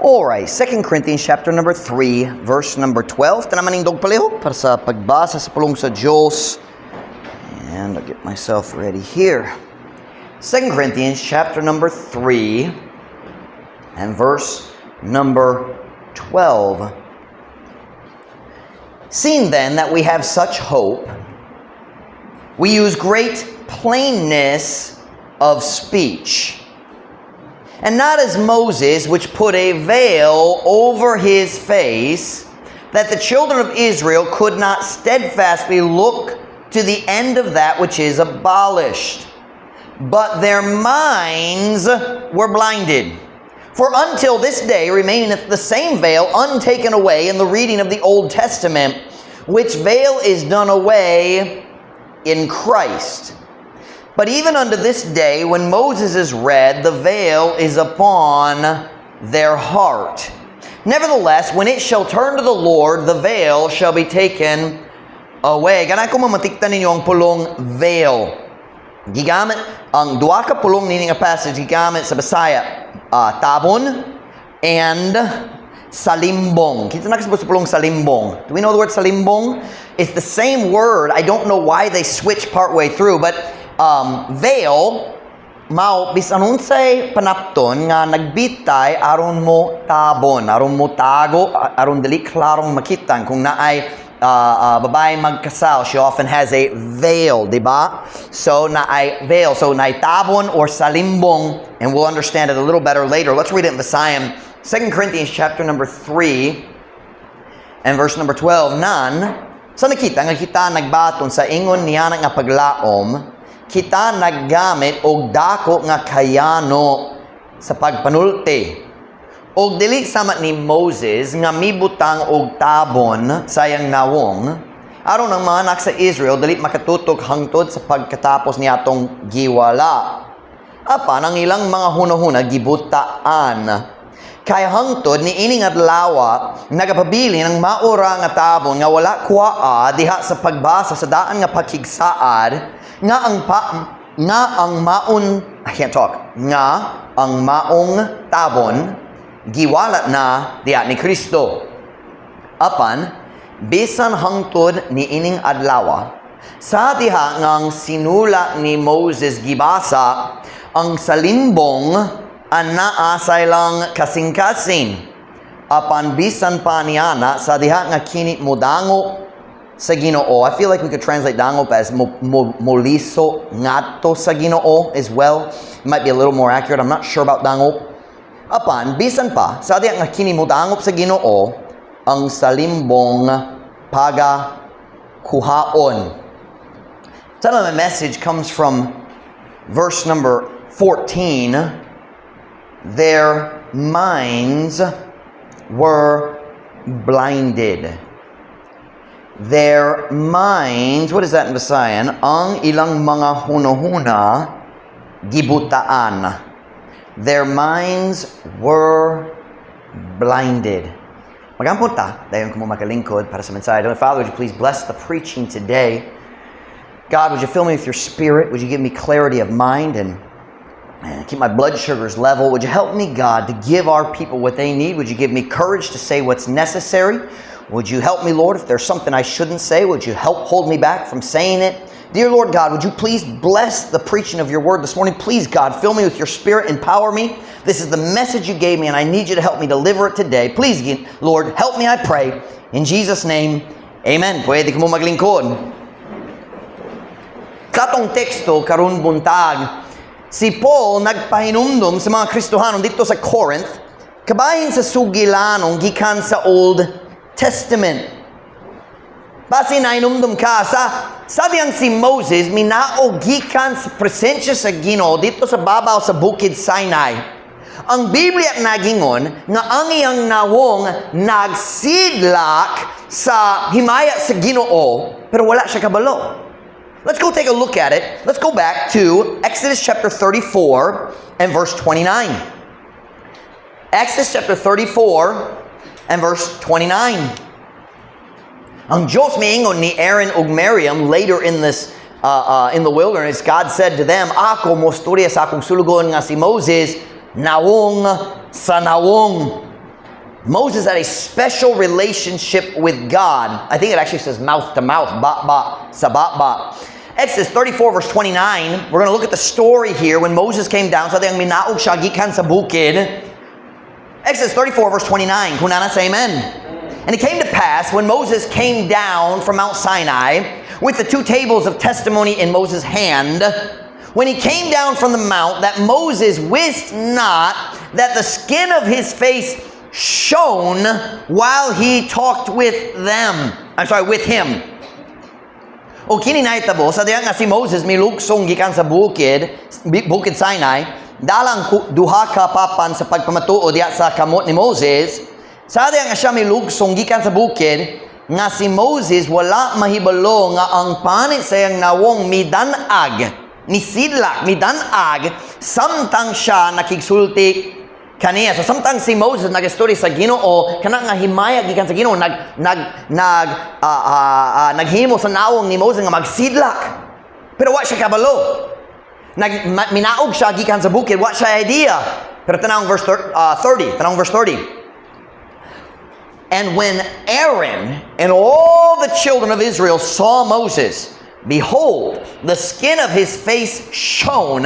Alright, 2 Corinthians chapter number 3, verse number 12. Tanan manindog palihog para sa pagbasa sa pulong sa Diyos. And I'll get myself ready here. 2 Corinthians chapter number 3 and verse number 12. Seeing then that we have such hope, we use great plainness of speech. And not as Moses, which put a veil over his face, that the children of Israel could not steadfastly look to the end of that which is abolished. But their minds were blinded. For until this day remaineth the same veil untaken away in the reading of the Old Testament, which veil is done away in Christ. But even unto this day, when Moses is read, the veil is upon their heart. Nevertheless, when it shall turn to the Lord, the veil shall be taken away. Ganahan ko mamatikdan ninyo ang pulong "veil." Gigamit ang duha ka pulong nini nga passage, gigamit sa Bisaya, tabon and salimbong. Kinsa nakasabot sa pulong "salimbong"? Do we know the word "salimbong"? It's the same word. I don't know why they switch partway through, but veil mao bisan unsay panapton nga nagbitay aron mo tabon, aron mo tago, aron dili klarong makita. Kung naay babae magkasal, she often has a veil, di ba? So naay veil, so naay tabon or salimbong, and we'll understand it a little better later. Let's read it in Visayan. 2 Corinthians chapter number 3 and verse number 12. Nan, sa nakita nga kita nagbaton sa ingon niya nga paglaom, kita naggamit og dako nga kayano sa pagpanulti. Og dili sama ni Moses nga mibutang og tabon sa iyang nawong aron ang mga anak sa Israel dili makatutok hangtod sa pagkatapos niatong giwala. Apan ang ilang mga hunahuna gibutaan. Kay hangtod ni ining adlaw nagapabilin ang maura nga tabon nga wala kuaa diha sa pagbasa sa daan nga pakigsaad nga ang pa, nga ang maon, I can't talk, nga ang maong tabon giwalat na diha ni Kristo. Apan bisan hangtod ni ining adlaw, sa diha ngang sinula ni Moses gibasa, ang salimbong anaa sa ilang kasing-kasing. Apan bisan pa niana, sa diha nga kini modangop sa Ginoo. I feel like we could translate "dangop" as mo, moliso ngadto sa Ginoo as well. It might be a little more accurate. I'm not sure about "dangop." Apan bisan pa sa diha nga kini modangop sa Ginoo, ang salimbong paga kuhaon. Title of my message comes from verse number 14. Their minds were blinded. Their minds, what is that in Visayan? Ang ilang mga hunahuna gibutaan. Their minds were blinded. Magampo ta, dayon kamo makalingkod para sa mensahe. Heavenly Father, would you please bless the preaching today? God, would you fill me with your Spirit? Would you give me clarity of mind and keep my blood sugars level? Would you help me, God, to give our people what they need? Would you give me courage to say what's necessary? Would you help me, Lord, if there's something I shouldn't say? Would you help hold me back from saying it? Dear Lord God, would you please bless the preaching of your word this morning? Please, God, fill me with your Spirit, empower me. This is the message you gave me, and I need you to help me deliver it today. Please, Lord, help me, I pray. In Jesus' name, amen. Pwede kamo maglingkod. Sa atong teksto karon buntag, si Paul nagpahinumdum sa mga Kristohanon didto sa Corinth kabahin sa sugilanong gikan sa Old Testament. Basi nainumdum ka sa sabi ang si Moses minaog gikan sa presensya sa Ginoo didto sa babaw sa Bukid Sinai. Ang Biblia nagingon nga ang iyang nawong nagsidlak sa himaya sa Ginoo, pero wala siya kabalo. Let's go take a look at it. Let's go back to Exodus chapter 34 and verse 29. Exodus chapter 34 and verse 29. Ang Diyos miingon ni Aaron ug Miriam later in the wilderness, God said to them, "Ako mostorya sa akong sulugoon nga si Moses, nawong sa nawong." Moses had a special relationship with God. I think it actually says mouth to mouth, ba ba, sa ba ba. Exodus 34 verse 29, we're going to look at the story here when Moses came down, sa diyang minaog siya gikan sa bukid. Exodus 34 verse 29, kung naa na, say amen. And it came to pass when Moses came down from Mount Sinai with the two tables of testimony in Moses' hand, when he came down from the mount, that Moses wist not that the skin of his face shone while he talked with them. I'm sorry, with him. O kini nahitabo sa diyang nga si Moses milugsong gikan sa bukid Sinai, dalang duha ka papan sa pagpamatuod diha sa kamot ni Moses. Sa diyang nga siya milugsong gikan sa bukid, nga si Moses wala mahibalo nga ang panit sa iyang nawong midanag, misidlak, midanag, samtang siya nakigsulti kaniya. So samtang si Moses nagastorya sa Ginoo, kana nga himaya gikan sa Ginoo nag nag nag ah, ah, ah, naghimo sa nawong ni Moses nga magsidlak. Pero wa siya kabalo. Minaog siya gikan sa bukid, wa siya idea. Pero tanawang verse 30, tanawang verse 30. And when Aaron and all the children of Israel saw Moses, behold, the skin of his face shone,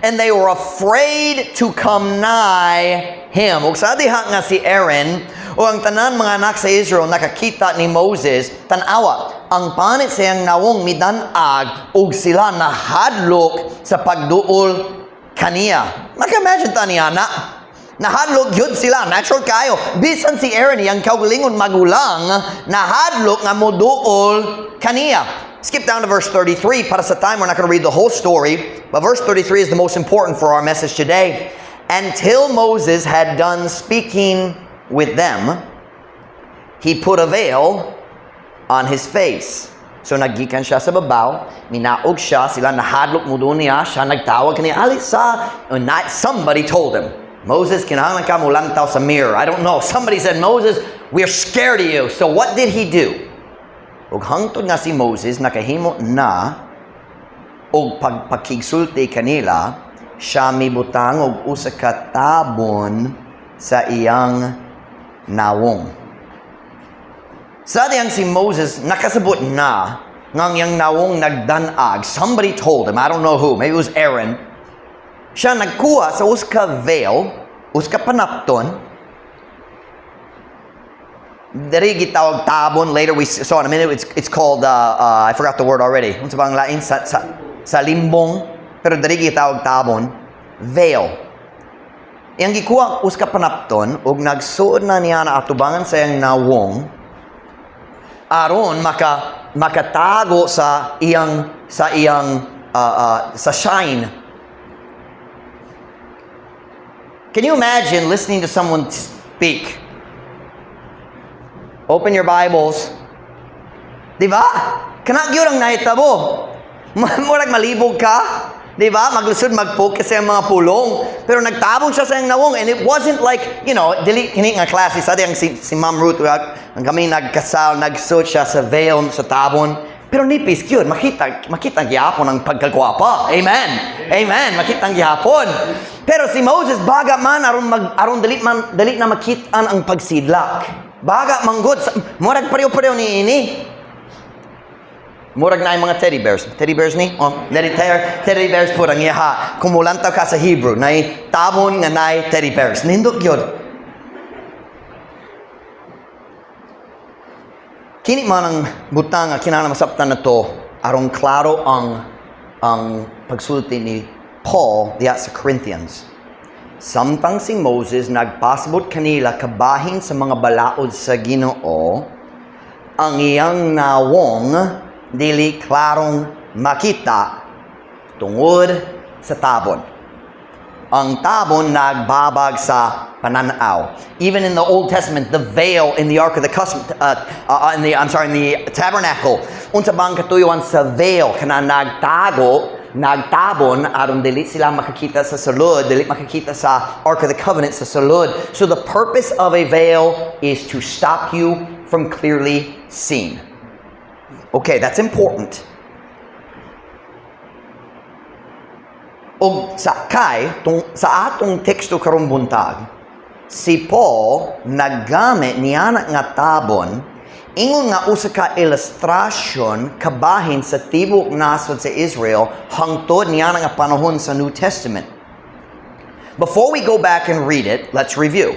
and they were afraid to come nigh him. Ug sa diha nga si Aaron o ang tanan mga anak sa Israel nakakita ni Moses, tan-awa, ang panit sa iyang nawong midanag ug sila nahadlok sa pagduol kaniya. Maka-imagine ta niya na. Nahadlok gyud sila, natural kayo. Bisan si Aaron, iyang kaugalingon magulang, nahadlok nga moduol kaniya. Skip down to verse 33. Para sa time, we're not going to read the whole story. But verse 33 is the most important for our message today. Until Moses had done speaking with them, he put a veil on his face. So naggikan siya sa babaw, minaog siya, sila nahadlok moduol niya, siya nagtawag kaniya, "Alisa." And not, somebody told him, "Moses, kinahanglan ka mulantaw sa mirror." I don't know. Somebody said, "Moses, we're scared of you." So what did he do? Ug hangtod nga si Moses nakahimo na og pagpakigsulti kanila, siya mibutang og usa ka tabon sa iyang nawong. Sa diyang si Moses nakasabot na nga ang iyang nawong nagdanag. Somebody told him, I don't know who, maybe it was Aaron. Siya nagkuha sa usa ka veil, usa ka panapton, diri gitawag tabon. Later we saw in a minute, it's called, I forgot the word already. Unsa bang lain? Sa limbong. Pero diri gitawag tabon. Veil. Iyang gikuha usa ka panapton ug nagsuod na niya na atubangan sa iyang nawong aron makatago sa iyang sa shine. Can you imagine listening to someone speak? "Open your Bibles." Di ba? Kana gyud ang nahitabo. Murag malibog ka. Di ba? Maglisod mag-focus sa iyang mga pulong. Pero nagtabon siya sa iyang nawong and it wasn't like, dili kini nga klase sa diyang si Ma'am Ruth, ang kami nagkasal, nagsuot siya sa veil, sa tabon. Pero nipis gyud, makita gihapon ang pagkagwapa. Amen. Amen. Makita gihapon. Pero si Moses baga man aron dili na makit-an ang pagsidlak. Baga man gud, murag pareho-pareho ni ini. Murag na mga teddy bears. Teddy bears ni? Oh, teddy bears po ang iyaha. Kung mulantaw ka sa Hebrew, nay tabon nga nay teddy bears. Nindot gyud. Kini man ang butang nga kinahanglan masabtan nato aron klaro ang pagsulti ni Paul diha sa Corinthians. Samtang si Moses nagpasabot kanila kabahin sa mga balaod sa Ginoo, ang iyang nawong dili klarong makita tungod sa tabon. Ang tabon nagbabag sa pananaw. Even in the Old Testament, the veil in the Ark of the Custom, in the, I'm sorry, in the tabernacle, unsa bang katuyuan sa veil kana nagtago, nagtabon aron dili sila makakita sa sulod, dili makakita sa Ark of the Covenant sa sulod. So the purpose of a veil is to stop you from clearly seeing. Okay, that's important. Og sa kay tung, sa atong teksto karong buntag, Si Paul naggamit niana nga tabon ingon nga usa ka ilustrasyon kabahin sa tibok nasod sa Israel hangtod niana nga panahon sa New Testament. Before we go back and read it, let's review.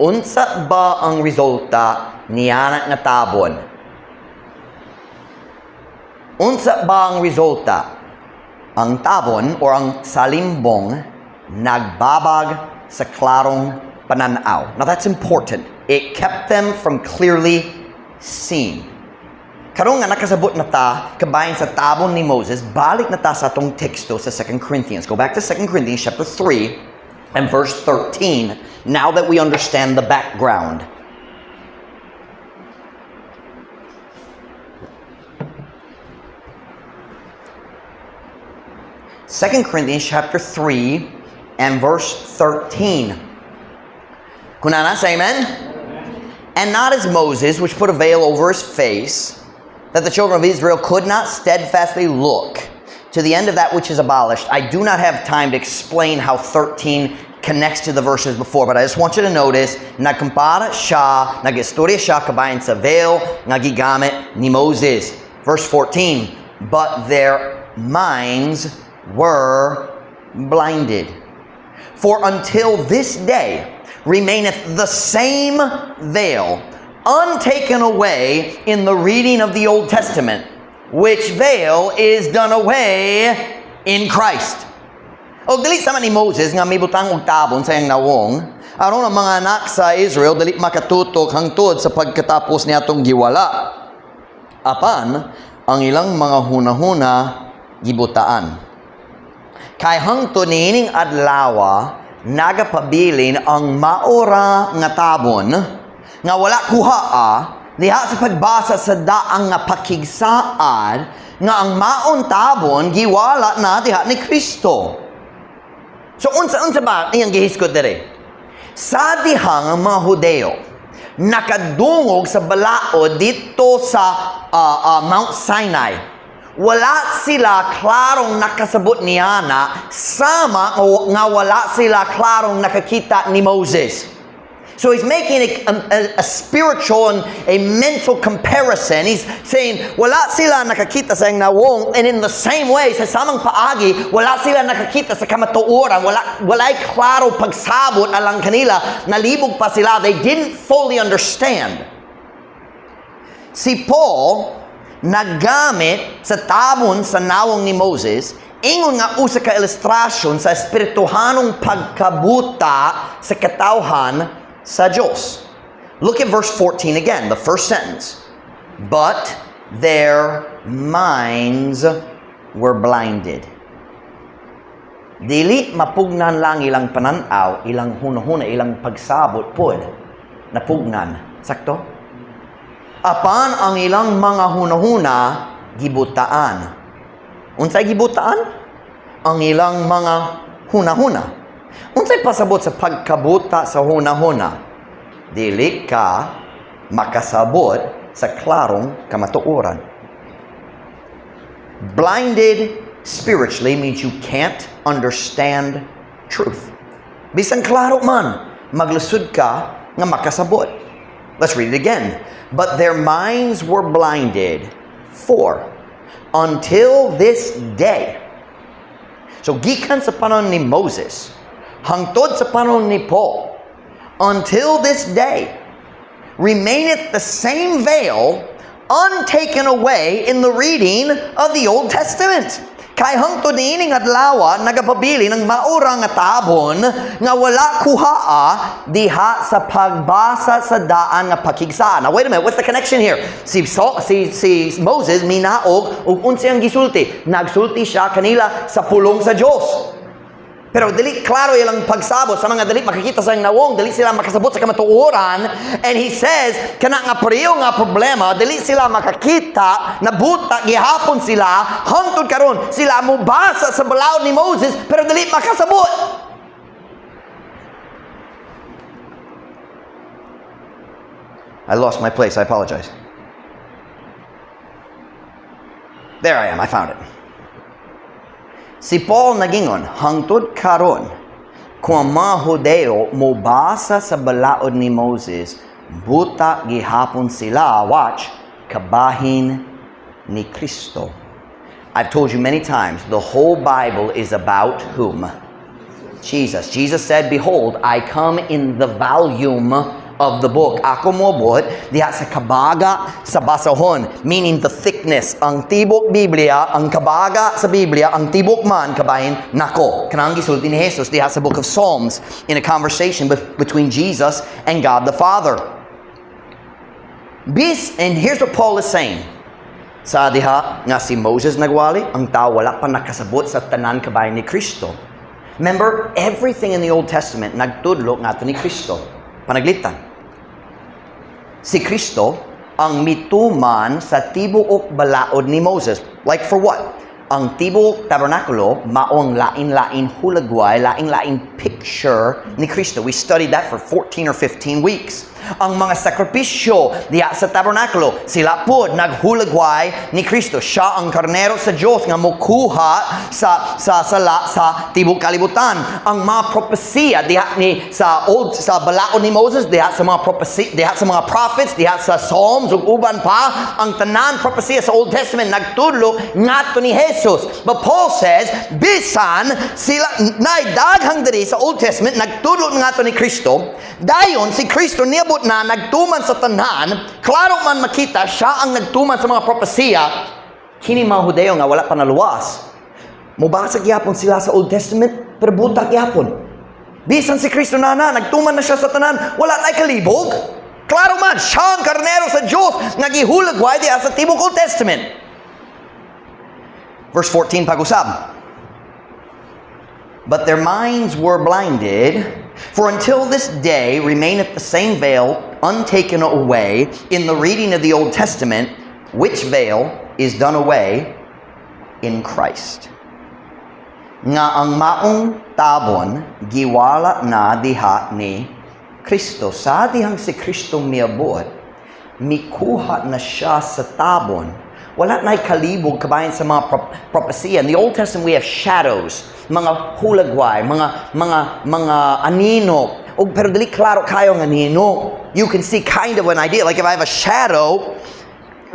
Unsa ba ang resulta niana nga tabon? Unsa ba ang resulta? Ang tabon or ang salimbong nagbabag sa klarong pananaw. Now that's important. It kept them from clearly seeing. Karon nga nakasabot na ta kabahin sa tabon ni Moses, balik na ta sa atong teksto sa 2 Corinthians. Go back to 2 Corinthians chapter 3 and verse 13, now that we understand the background. 2 Corinthians chapter 3 and verse 13. Kung naa na, say amen. "And not as Moses, which put a veil over his face, that the children of Israel could not steadfastly look to the end of that which is abolished." I do not have time to explain how 13 connects to the verses before, but I just want you to notice, nagkumpara siya, nag-istorya siya kabahin sa veil nga gigamit ni Moses. Verse 14, "But their minds were blinded. For until this day remaineth the same veil, untaken away in the reading of the Old Testament, which veil is done away in Christ." O dili sama ni Moses nga mibutang og tabon sa iyang nawong, aron ang mga anak sa Israel dili makatutok hangtod sa pagkatapos niatong giwala. Apan ang ilang mga hunahuna gibutaan. Kay hangtod niining adlawa nagapabilin ang maora nga tabon nga wala kuhaa diha sa pagbasa sa daang nga pakigsaad, nga ang maong tabon giwala na diha ni Kristo. So unsa ba iyang gihisgot diri? Sa dihang ang mga Hudeo nakadungog sa balaod didto sa Mount Sinai, wala sila klarong nakasabot niana sama nga wala sila klarong nakakita ni Moses. So he's making a spiritual and a mental comparison. He's saying, wala sila nakakita sa iyang nawong, and in the same way, sa samang paagi, wala sila nakakita sa kamatuoran, walay klaro pagsabot alang kanila, nalibog pa sila, they didn't fully understand. Si Paul, naggamit sa tabon sa nawong ni Moses, ingon nga usa ka ilustrasyon sa espirituhanong pagkabuta sa katawhan sa Diyos. Look at verse 14 again, the first sentence. "But their minds were blinded." Dili mapugnan lang ilang pananaw, ilang hunahuna, ilang pagsabot pod. Napugnan. Sakto? Apan ang ilang mga hunahuna gibutaan. Unsay gibutaan? Ang ilang mga hunahuna. Unsay pasabot sa pagkabuta sa hunahuna? Dili ka makasabot sa klarong kamatuoran. Blinded spiritually means you can't understand truth. Bisan klaro man, maglisod ka nga makasabot. Let's read it again. "But their minds were blinded, for until this day." So gikan sa panahon ni Moses, hangtod sa panahon ni Paul, "until this day remaineth the same veil untaken away in the reading of the Old Testament." Kay hangtod niining adlaw nagapabilin ang maura nga tabon nga wala kuhaa diha sa pagbasa sa daan nga pakigsa. Now wait a minute, what's the connection here? Si Moses minaog ug unsay ang gisulti? Nagsulti siya kanila sa pulong sa Dios. Pero dili klaro ilang pagsabot sa mga dili makakita sa nawong, dili sila makasabot sa kamatuoran. And he says, kana nga pareho nga problema, dili sila makakita, nabuta gihapon sila, hangtod karon sila mubasa sa balaod ni Moses, pero dili makasabot. I lost my place, I apologize. There I am, I found it. Si Paul nagingon, hangtod karon, Kung ang mga Hudeo mobasa sa balaod ni Moses, buta gihapon sila, watch, kabahin ni Kristo. I've told you many times, the whole Bible is about whom? Jesus. Jesus said, "Behold, I come in the volume of the book." Ako moabot diha sa kabaga sa basahon, meaning the thickness. Ang tibok Biblia, ang kabaga sa Biblia, ang tibok man kabahin nako. Kanang gisulti ni Jesus diha sa Book of Psalms in a conversation between Jesus and God the Father. Bis, and here's what Paul is saying. Sa diha nga si Moses nagwali, ang tao wala pa nakasabot sa tanan kabahin ni Kristo. Remember, everything in the Old Testament nagtudlo ngadto ni Kristo. Panaglitan. Si Kristo ang mituman sa tibuok balaod ni Moses. Like for what? Ang tibuok tabernakulo maong lain-lain hulagway, lain-lain picture ni Kristo. We studied that for 14 or 15 weeks. Ang mga sakripisyo diha sa tabernakulo, sila pod naghulagway ni Kristo. Siya ang karnero sa Diyos nga mukuha sa sala sa tibok kalibutan. Ang mga propesiya diha ni sa old sa balaod ni Moses, diha sa mga propesy, diha sa mga prophets, diha sa Psalms ug uban pa, ang tanan propesiya sa Old Testament nagtudlo ngadto ni Jesus. But Paul says, bisan sila nay daghang diri sa Old Testament nagtudlo ngadto ni Kristo, dayon si Kristo niabot na nagtuman sa tanan, klaro man makita siya ang nagtuman sa mga propesiya, kini mga Hudeo nga wala pa naluwas, mubasa gyapon sila sa Old Testament, pero buta gyapon. Bisan si Kristo na nagtuman na siya sa tanan, wala tay kalibog. Klaro man, siya ang karnero sa Diyos nga gihulagway diha sa tibok Old Testament. Verse 14 pag-usab. "But their minds were blinded, for until this day remaineth the same veil untaken away in the reading of the Old Testament, which veil is done away in Christ." Nga ang maong tabon giwala na diha ni Kristo. Sa dihang si Kristo miabot, mikuha na siya sa tabon. Wala na'y kalibog kabahin sa mga propesiya. In the Old Testament, we have shadows, mga hulagway, mga anino. O, pero dili klaro kayo ng anino. You can see kind of an idea. Like if I have a shadow,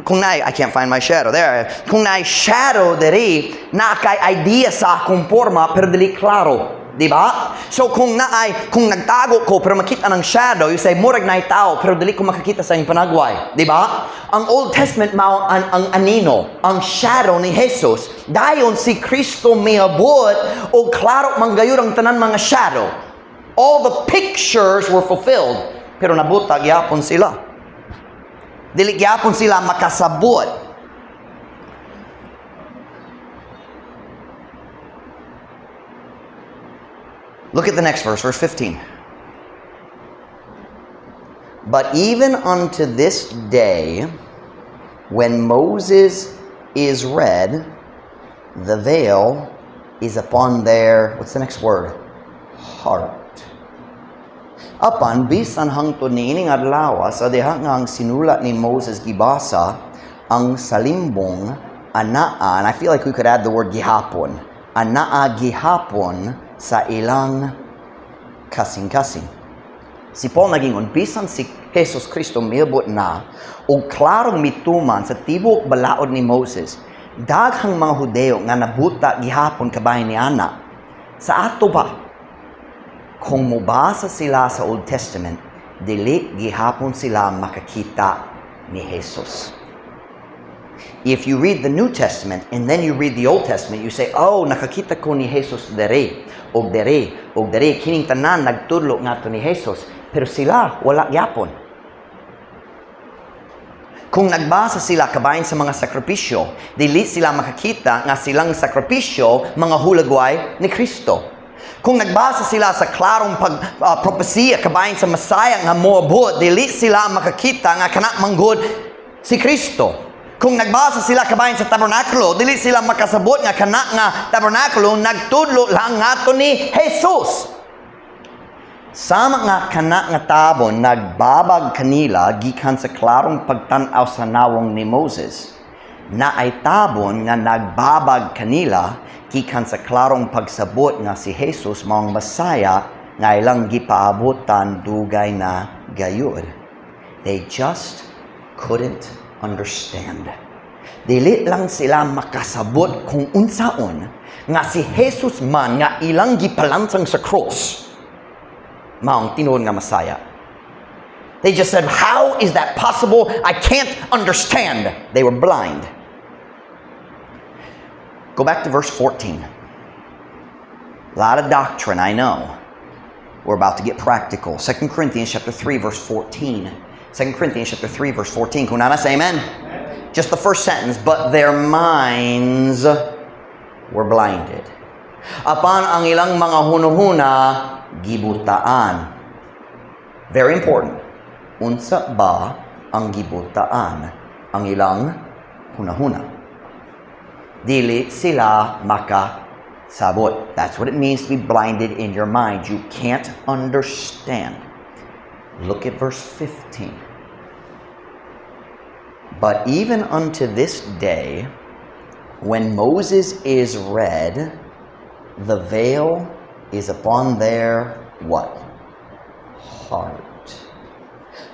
kung na, I can't find my shadow there. Kung naay shadow diri, naa kay idea sa akong forma, pero dili klaro. Di ba? So kung nagtago ko pero makita ng shadow, you say, "Murag naay tao," pero dili ko makakita sa iyong panagway. Di ba? Ang Old Testament mao ang anino, ang shadow ni Jesus. Dayon si Kristo miabot og klaro man gayud ang tanan mga shadow. All the pictures were fulfilled, pero nabuta gyapon sila. Dili gyapon sila makasabot. Look at the next verse, verse 15. "But even unto this day, when Moses is read, the veil is upon their," what's the next word? "Heart." Apan, bisan hangtod niining adlaw, sa diha nga ang sinulat ni Moses gibasa, ang salimbong anaa, and I feel like we could add the word gihapon, anaa gihapon sa ilang kasing-kasing. Si Paul nagingon, bisan si Jesus Kristo miabot na, og klarong mituman sa tibok balaod ni Moses, daghang mga Hudeo nga nabuta gihapon kabahin ni ana. Sa ato ba, kung mobasa sila sa Old Testament, dili gihapon sila makakita ni Jesus. If you read the New Testament and then you read the Old Testament, you say, "Oh, nakakita ko ni Jesus dere, og dere, og dere. Kining tanan nagtudlo ngadto ni Jesus." Pero sila, wala gyapon. Kung nagbasa sila kabahin sa mga sakripisyo, dili sila makakita nga silang sakripisyo mga hulagway ni Kristo. Kung nagbasa sila sa klarong pag propesiya kabahin sa Masaya nga moabot, dili sila makakita nga kana manggod si Kristo. Kung nagbasa sila kabahin sa tabernakulo, dili sila makasabot nga kana nga tabernakulo nagtudlo lang ngadto ni Jesus. Sama nga kana nga tabon nagbabag kanila gikan sa klarong pagtan-aw sa nawong ni Moses, naay tabon nga nagbabag kanila gikan sa klarong pagsabot nga si Jesus maong Masaya. nga ilang gipaabutan dugay na gayud. They just couldn't understand. Dili lang sila makasabot kung unsaon nga si Jesus man nga ilang gipalansang sa cross maong tinuod nga Masaya. They just said, "How is that possible? I can't understand." They were blind. Go back to verse 14. A lot of doctrine, I know. We're about to get practical. 2 Corinthians chapter 3, verse 14. 2 Corinthians chapter 3, verse 14. Kung naa na, say amen. Just the first sentence. "But their minds were blinded." Apan ang ilang mga hunuhuna gibutaan. Very important. Unsa ba ang gibutaan? Ang ilang hunahuna. Dili sila makasabot. That's what it means to be blinded in your mind. You can't understand. Look at verse 15. "But even unto this day, when Moses is read, the veil is upon their" what? "Heart."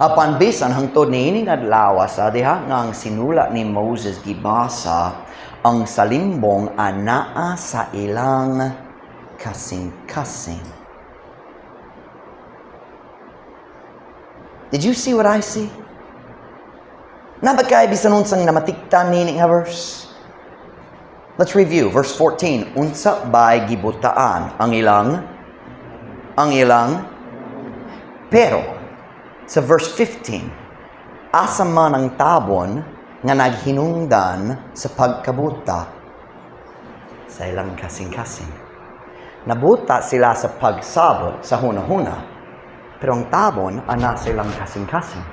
Apan bisan hangtod niining adlaw sa diha nga ang sinula ni Moses gibasa, ang salimbong anaa sa ilang kasing-kasing. Did you see what I see? Naa ba kay bisan unsang namatikdan nini nga verse? Let's review. Verse 14. Unsa ba'y gibutaan? Ang ilang pero sa verse 15, asa man ang tabon nga naghinungdan sa pagkabuta? Sa ilang kasing-kasing. Nabuta sila sa pagsabot sa huna-huna, pero ang tabon ana sa ilang kasing-kasing.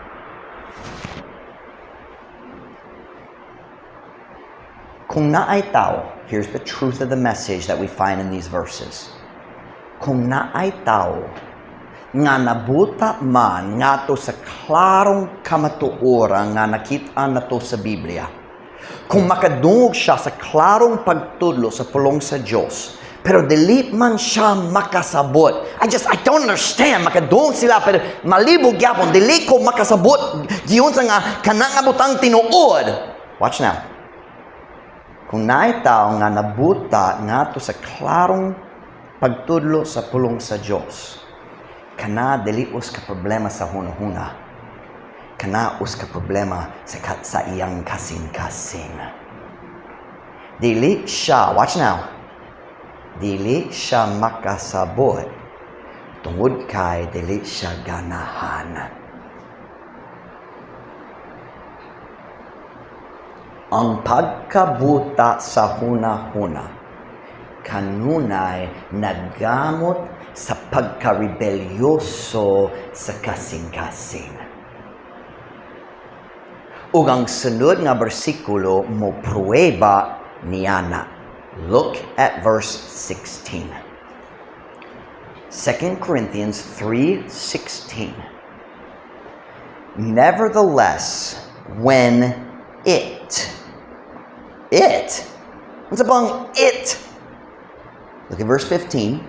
Kung naay tao, here's the truth of the message that we find in these verses. Kung naay tao nga nabuta man ngadto sa klarong kamatuoran nga nakita nato sa Biblia, kung makadungog siya sa klarong pagtudlo sa pulong sa Dios, pero dili man siya makasabot. I don't understand. Makadungog sila, pero malibog gyapon, dili ko makasabot. Giunsa nga, kana nga butang tinuod. Watch now. Kung naay tao nga nabuta ngadto sa klarong pagtudlo sa pulong sa Dios, kana dili usa ka problema sa hunahuna. Kana usa ka problema sa iyang kasing-kasing. Dili siya, watch now, dili siya makasabot tungod kay dili siya ganahan. Ang pagkabuta sa huna-huna kanunay nagamot sa pagkarebelyoso sa kasing-kasing. Ug ang sunod nga bersikulo mo pruweba niana. Look at verse 16. 2 Corinthians 3:16. "Nevertheless, when it," it, unsa bang it? Look at verse 15.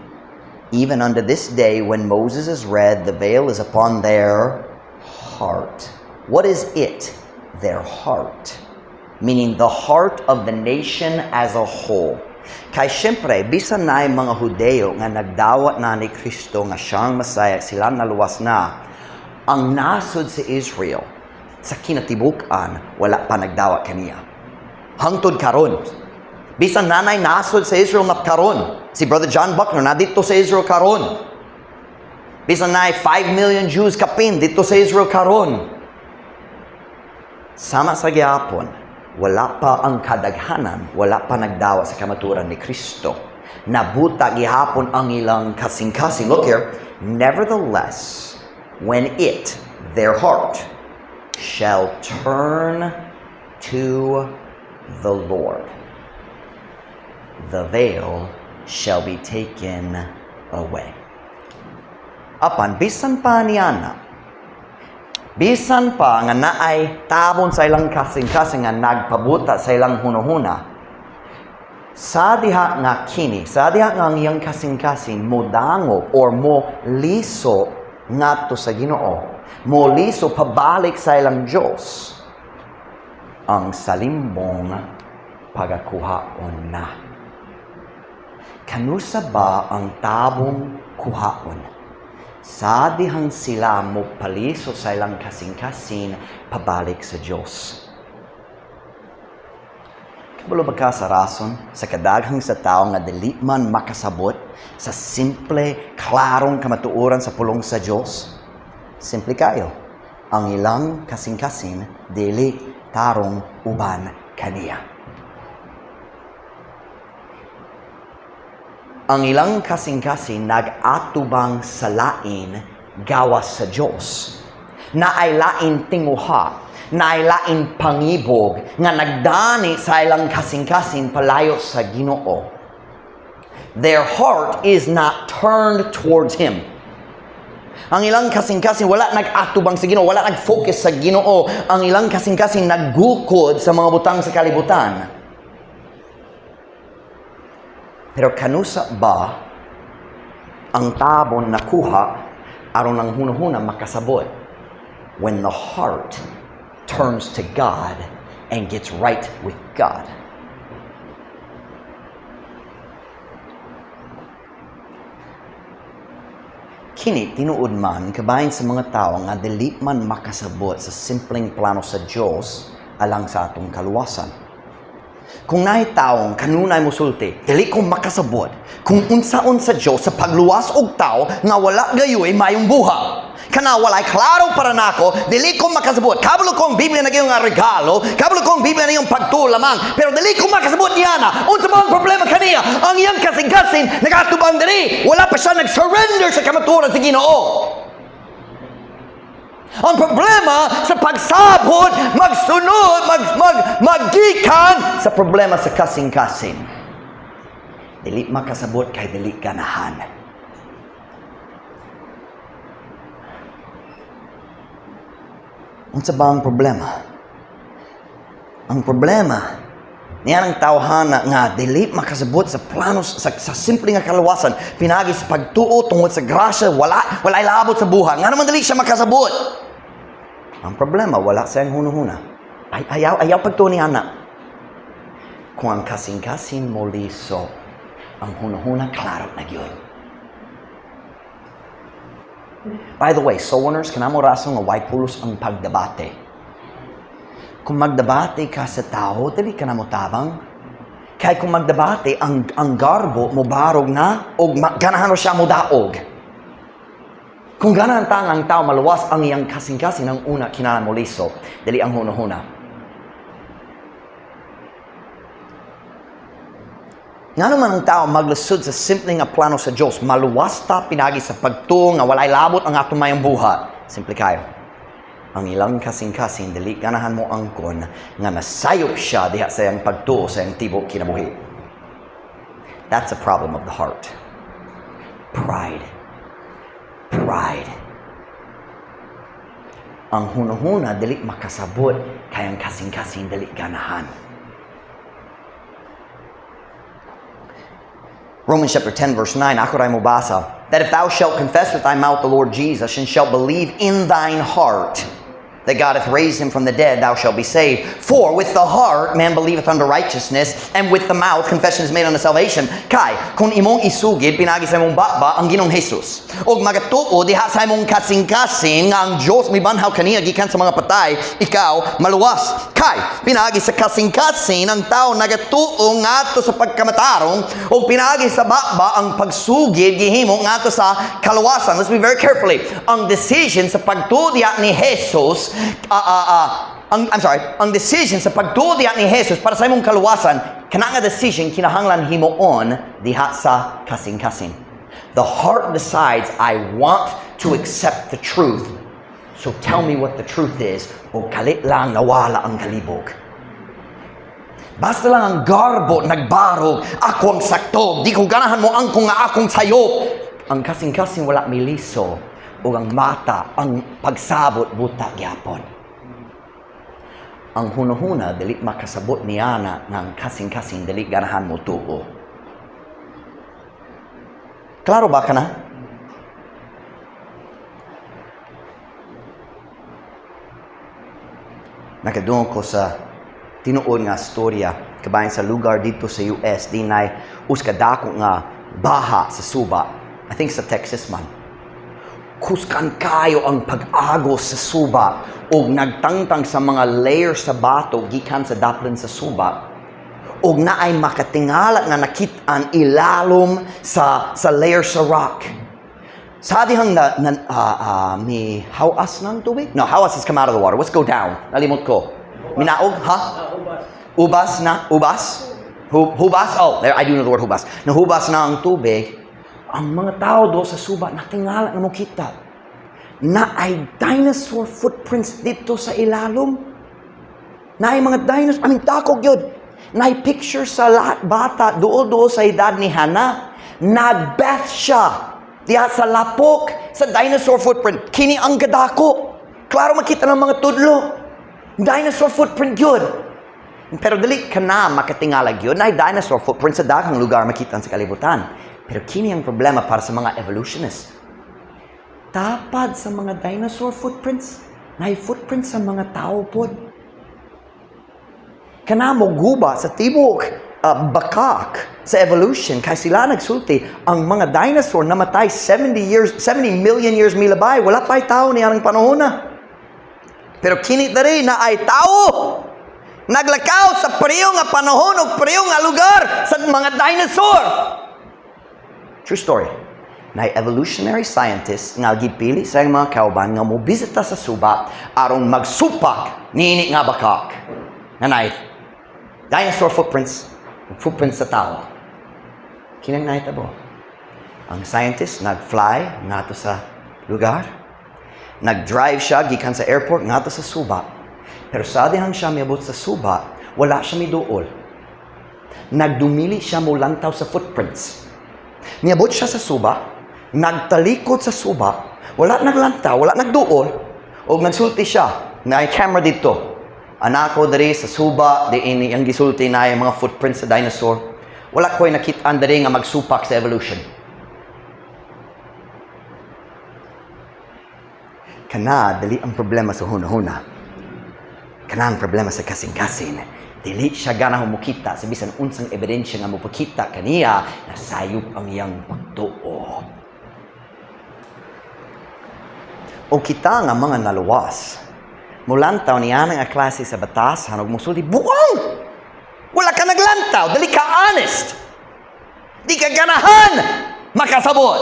"Even unto this day, when Moses is read, the veil is upon their heart." What is it? Their heart. Meaning the heart of the nation as a whole. Kay syempre, bisan naay mga Hudeo nga nagdawat na ni Kristo nga siyang Masaya, sila naluwas na, ang nasod sa Israel, sa kinatibuk-an, wala pa nagdawat kaniya. Hangtod karon. Bisan naa nay nasod sa Israel na karon. Si Brother John Buckner na didto sa Israel karon. Bisan naay 5 million Jews kapin didto sa Israel karon. Sama sa gyapon, wala pa ang kadaghanan, wala pa nagdawat sa kamatuoran ni Kristo. Nabuta gihapon ang ilang kasing-kasing. Look here. "Nevertheless, when it, their heart, shall turn to the Lord, the veil shall be taken away." Apan, bisan pa niana, bisan pa nga naay tabon sa ilang kasing-kasing nga nagpabuta sa ilang hunahuna, Sa diha nga kini, sa diha nga ang iyang kasing-kasing modangop or mo liso ngadto sa Ginoo, mo liso pabalik sa ilang Dios, ang salimbong pagakuhaon na. Kanusa ba ang tabong kuhaon? Sa dihang sila mo paliso sa ilang kasing-kasing pabalik sa Dios. Kabalo ba ka sa rason sa kadaghang sa tao nga dili man makasabot sa simple, klarong kamatuoran sa pulong sa Dios? Simple kayo. Ang ilang kasing-kasing dili tarong uban kaniya. Ang ilang kasing-kasing nag-atubang sa lain gawas sa Dios. Naay lain tinguha, naay lain pangibog nga nagdani sa ilang kasing-kasing palayo sa Ginoo. Their heart is not turned towards Him. Ang ilang kasing-kasing wala nag-atubang sa Ginoo, wala nag-focus sa Ginoo. Ang ilang kasing-kasing naggukod sa mga butang sa kalibutan. Pero kanusa ba ang tabon nakuha aron ang hunahuna makasabot? When the heart turns to God and gets right with God. Kini tinuod man kabahin sa mga tao nga dili man makasabot sa simpleng plano sa Dios alang sa atong kaluwasan. Kung naay taong kanunay mosulti, "Dili ko makasabot kung unsaon sa Dios sa pagluwas og tao nga wala gayoy mayong buhat. Kana walay klaro para nako, dili ko makasabot. Kabalo ko ang Biblia na nga regalo, kabalo ko ang Biblia na yung pagtuo lamang, pero dili ko makasabot niana. Unsa ba ang problema kaniya?" Ang iyang kasing-kasing nagatubang diri, wala pa siya nag-surrender sa kamatuoran sa Ginoo. Ang problema sa pagsabot, magsunod, mag, mag, maggikan sa problema sa kasing-kasing. Dili makasabot kay dili ganahan. Unsa ba ang problema? Ang problema niya ang tawhana nga dili makasabot sa plano sa simple nga kaluwasan pinaagi sa pagtuo tungod sa grasya, walay labot sa buhat. Nga naman dili siya makasabot? Ang problema, wala sa iyang hunahuna. Ay, ayaw ayaw pagtuo ni ana. Kung ang kasing-kasing mo liso, ang hunahuna klaro na gyud. By the way, soul winners, kana mo rason nga way pulos ang pagdebate. Kung magdebate ka sa tao, dili ka na mo tabang. Kay kung magdebate, ang garbo mo barog na og ganahan siya mo daog. Kung ganahan ta ang tao maluwas ang iyang kasing-kasing, ang una kinahanglan mo liso, dili ang hunahuna. Nga naman ang tao maglisod sa simple nga plano sa Diyos, maluwas ta pinagi sa pagtuo nga walay labot ang atong mayong buhat? Simple kayo. Ang ilang kasing-kasing dili ganahan mo angkon nga nasayop siya diha sa iyang pagtuo sa iyang tibok kinabuhi. That's a problem of the heart. Pride. Pride. Ang hunahuna dili makasabot kay ang kasing-kasing dili ganahan. Romans chapter 10 verse 9, ako ray mobasa, that if thou shalt confess with thy mouth the Lord Jesus and shalt believe in thine heart that God hath raised him from the dead, thou shalt be saved. For with the heart man believeth unto righteousness, and with the mouth confession is made unto salvation. Kay, kung imong isugid, pinagi sa imong baba ang Ginoong Jesus, og magatuo diha sa imong kasing-kasing nga ang Diyos mibanhaw kaniya gikan sa mga patay, ikaw maluwas. Kay, pinagi sa kasing-kasing ang tao nagatuo ngadto sa pagkamatarong, og pinagi sa baba ang pagsugid gihimo ngadto sa kaluwasan. Let's be very carefully. Ang decision sa pagtuo diha ni Jesus, ang, I'm sorry, ang decision sa pagtuo diha ni Jesus para sa imong kaluwasan, kana nga decision kinahanglan himuon diha sa kasing-kasing. The heart decides, "I want to accept the truth. So tell me what the truth is," o kalit lang nawala ang kalibog. Basta lang ang garbo, nagbarog, "Ako ang sakto, di ko ganahan mo angkong nga akong sayop." Ang kasing-kasing wala miliso, o ang mata, ang pagsabot, buta gyapon. Ang hunahuna dili makasabot niana nga ang kasing-kasing dili ganahan mo tuo. Klaro ba ka na? Nakadungog ko sa tinuod nga storya kabahin sa lugar dito sa US, dinay usa ka dako nga baha sa suba. I think sa Texas man. Kusgan kayo ang pag-agos sa suba og nagtangtang sa mga layer sa bato gikan sa daplin sa suba og naay makatingala nga nakit-an ilalom sa layer sa rock. Sa dihang na mi hawas ng tubig? No, hawas has come out of the water. What's go down? Nalimot ko. Minaog, ha? Ubas. Ubas na? Ubas? Hubas? Oh, there, I do know the word hubas. Nahubas na ang tubig. Ang mga tao do sa suba, natingala na mo kita na ay dinosaur footprints dito sa ilalom. Na ay mga dinosaur, I mean, dako gyud. Na ay picture sa lahat bata, duol-duol sa edad ni Hannah. Nag-bath siya diha sa lapok sa dinosaur footprint. Kini ang gadako. Klaro makita ng mga tudlo. Dinosaur footprint gyud. Pero dili ka na makatingala gyud na dinosaur footprint sa daghang lugar makita sa kalibutan. Pero kini ang problema para sa mga evolutionist. Tapad sa mga dinosaur footprints, na footprints sa mga tao pod. Kana mo guba sa tibuok bakak sa evolution kay sila nagsulti ang mga dinosaur namatay 70 years, 70 million years milabay, wala pa'y tao ni anang panahon na. Pero kini diri na ay tao naglakaw sa pareho nga panahon o pareho nga lugar sa mga dinosaur. True story. Na evolutionary scientists nga gipili sa iyang mga kauban nga mobisita sa suba aron magsupak niini nga bakak. Nga naay dinosaur footprints, footprints sa tao. Kinang nahitabo. Ang scientist nag-fly ngadto sa lugar. Nag-drive siya gikan sa airport ngadto sa suba. Pero sa dihang siya miabot sa suba, wala siya miduol. Nagdumili siya molantaw sa footprints. Niabot siya sa suba, nagtalikod sa suba, wala naglantaw, wala nagduol, og nagsulti siya, na camera dito. Anak ko diri sa suba, di ini ang gisulti na mga footprints sa dinosaur. Wala ko'y nakit-an diri nga magsupak sa evolution. Kana dili ang problema sa hunahuna. Kana ang problema sa kasing-kasing. Dili siya gana mukita sa bisan unsang ebidensya nga mopakita kaniya na sayop ang iyang pagtuo. O kita nga mga naluwas, mulantaw niya nga klase sa batasan ug musulti, "Buang! Wala ka naglantaw, dili ka honest. Di ka ganahan makasabot.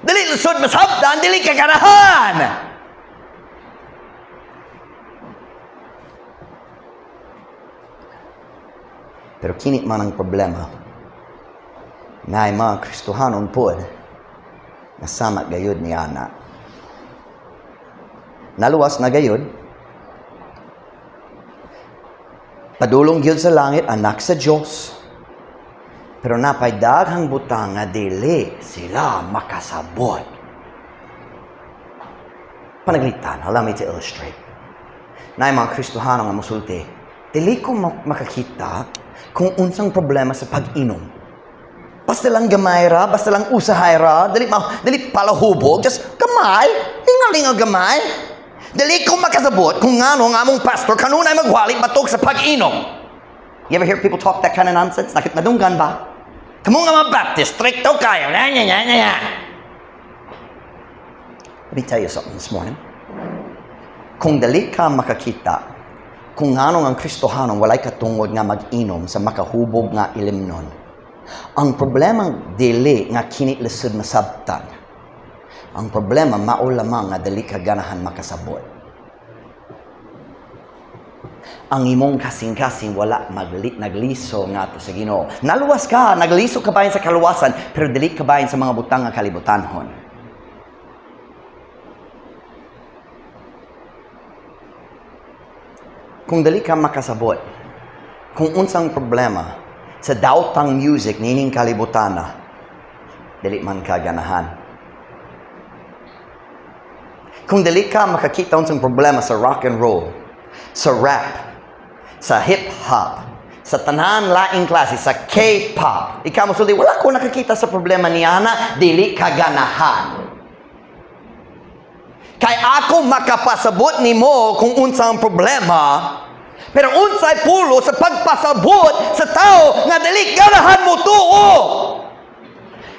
Dili lisod masabtan, dili ka ganahan." Pero kini man ang problema na ay mga Kristohanon pod na sama gayud ni ana. Naluwas na gayud. Padulong gyud sa langit, anak sa Dios. Pero napay daghang butang nga dili sila makasabot. Panaglitan, allow me to illustrate. Naay mga Kristohano nga musulti, "Dili ko makakita kung unsang problema sa pag-inom. Basta lang gamay ra, basta lang usahay ra, dili, dili palahubog, just gamay, hingalinga gamay. Dili ko makasabot kung ngano nga among pastor kanunay magwali batok sa pag-inom." You ever hear people talk that kind of nonsense? Nakit nadunggan ba? "Kamo nga mga Baptist, stricto kayo. Nya, nya, nya, nya." Let me tell you something this morning. Kung dali ka makakita kung ngano ang Kristohanon walay katungod nga mag-inom sa makahubog nga ilimnon, ang problema dili nga kini lisod masabtan. Ang problema mao lamang nga dili ka ganahan makasabot. Ang imong kasing-kasing wala nagliso ngadto sa Ginoo. Naluwas ka, nagliso ka bahin sa kaluwasan, pero dili ka bahin sa mga butang nga kalibutanhon. Kung dili ka makasabot kung unsang problema sa daotang music nining kalibutana, dili man ka ganahan. Kung dili ka makakita unsang problema sa rock and roll, Sa rap, sa hip-hop, sa tanan laing klase, sa K-pop. Ikaw mosulti, "Wala ko nakakita sa problema niana." Dili ka ganahan. Kay ako makapasabot nimo kung unsa ang problema, pero unsay pulos sa pagpasabot sa tao nga dili ganahan mo tuo?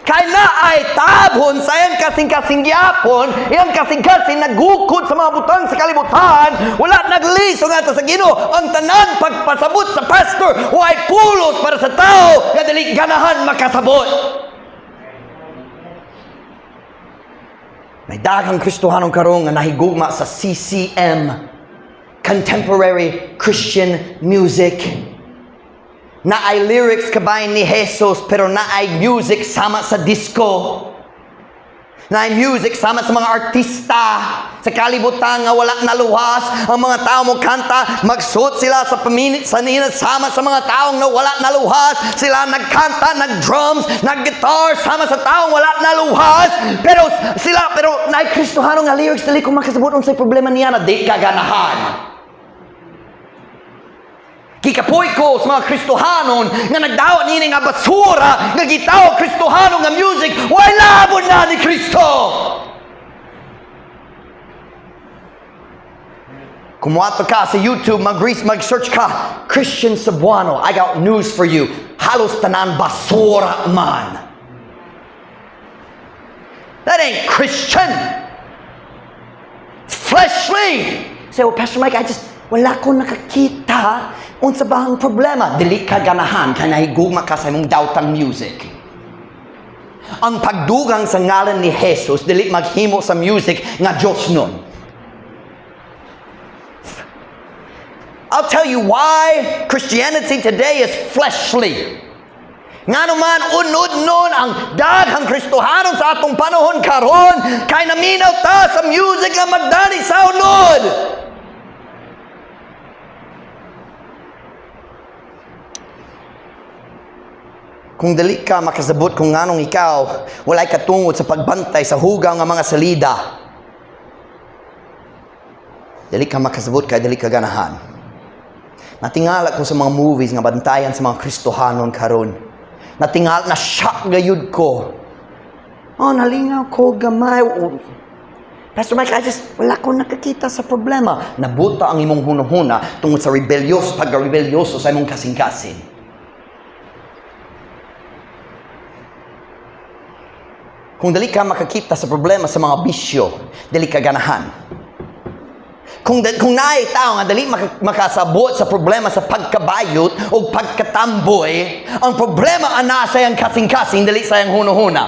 Kay naay tabon sa iyang kasing-kasing gyapon, iyang kasing-kasing nagukod sa mga butang sa kalibutan, wala nagliso nga sa Ginoo. Ang tanan pagpasabot sa pastor, way pulos para sa tao nga dili ganahan makasabot. May daghang Kristohanon karon nga nahigugma sa CCM, Contemporary Christian Music. Naay lyrics kabahin ni Jesus pero naay music sama sa disco. Naay music sama sa mga artista sa kalibutan nga wala naluwas. Ang mga tao mo kanta, magsuot sila sa paminit sa nila sama sa mga taong na wala naluwas. Sila nagkanta, nag-drums, nag-guitar sama sa taong wala naluwas. Pero sila, pero naay Kristohano nga lyrics, "Dili ko makasabot unsay problema niya na." Di ka ganahan. Gikapoy ko sa mga Kristohanon nga nagdawat nini nga basura nga gitawag Kristohanon nga music, way labon na ni Kristo. Kung muadto ka sa YouTube, mag-search ka, Christian Cebuano, I got news for you. Halos tanan basura man. That ain't Christian. It's fleshly. Say, "Well, Pastor Mike, I just, wala ko nakakita unsa ba ang problema." Dili ka ganahan kay nahigugma ka sa imong dawtang music. Ang pagdugang sa ngalan ni Jesus dili maghimo sa music nga Diyos nun. I'll tell you why Christianity today is fleshly. Ngano man unod nun ang daghang Kristohanon sa atong panahon karon, kay naminaw ta sa music nga magdali sa unod. Kung dili ka makasabot kung nganong ikaw walay katungod sa pagbantay sa hugaw nga mga salida, dili ka makasabot kay dili ka ganahan. Natingala ko sa mga movies nga bantayan sa mga Kristohanon karon. Natingala, na shock gayud ko. "Oh, nalingaw ko gamay. Oh, Pastor Mike, I just, wala ko nakakita sa problema." Nabuta ang imong hunahuna tungod sa rebelyos, pagka-rebelyoso sa imong kasing-kasing. Kung dili ka makakita sa problema sa mga bisyo, dili ka ganahan. Kung naay tao nga dili makasabot sa problema sa pagkabayot o pagkatamboy, ang problema ana sa iyang kasing-kasing, dili sa iyang hunahuna.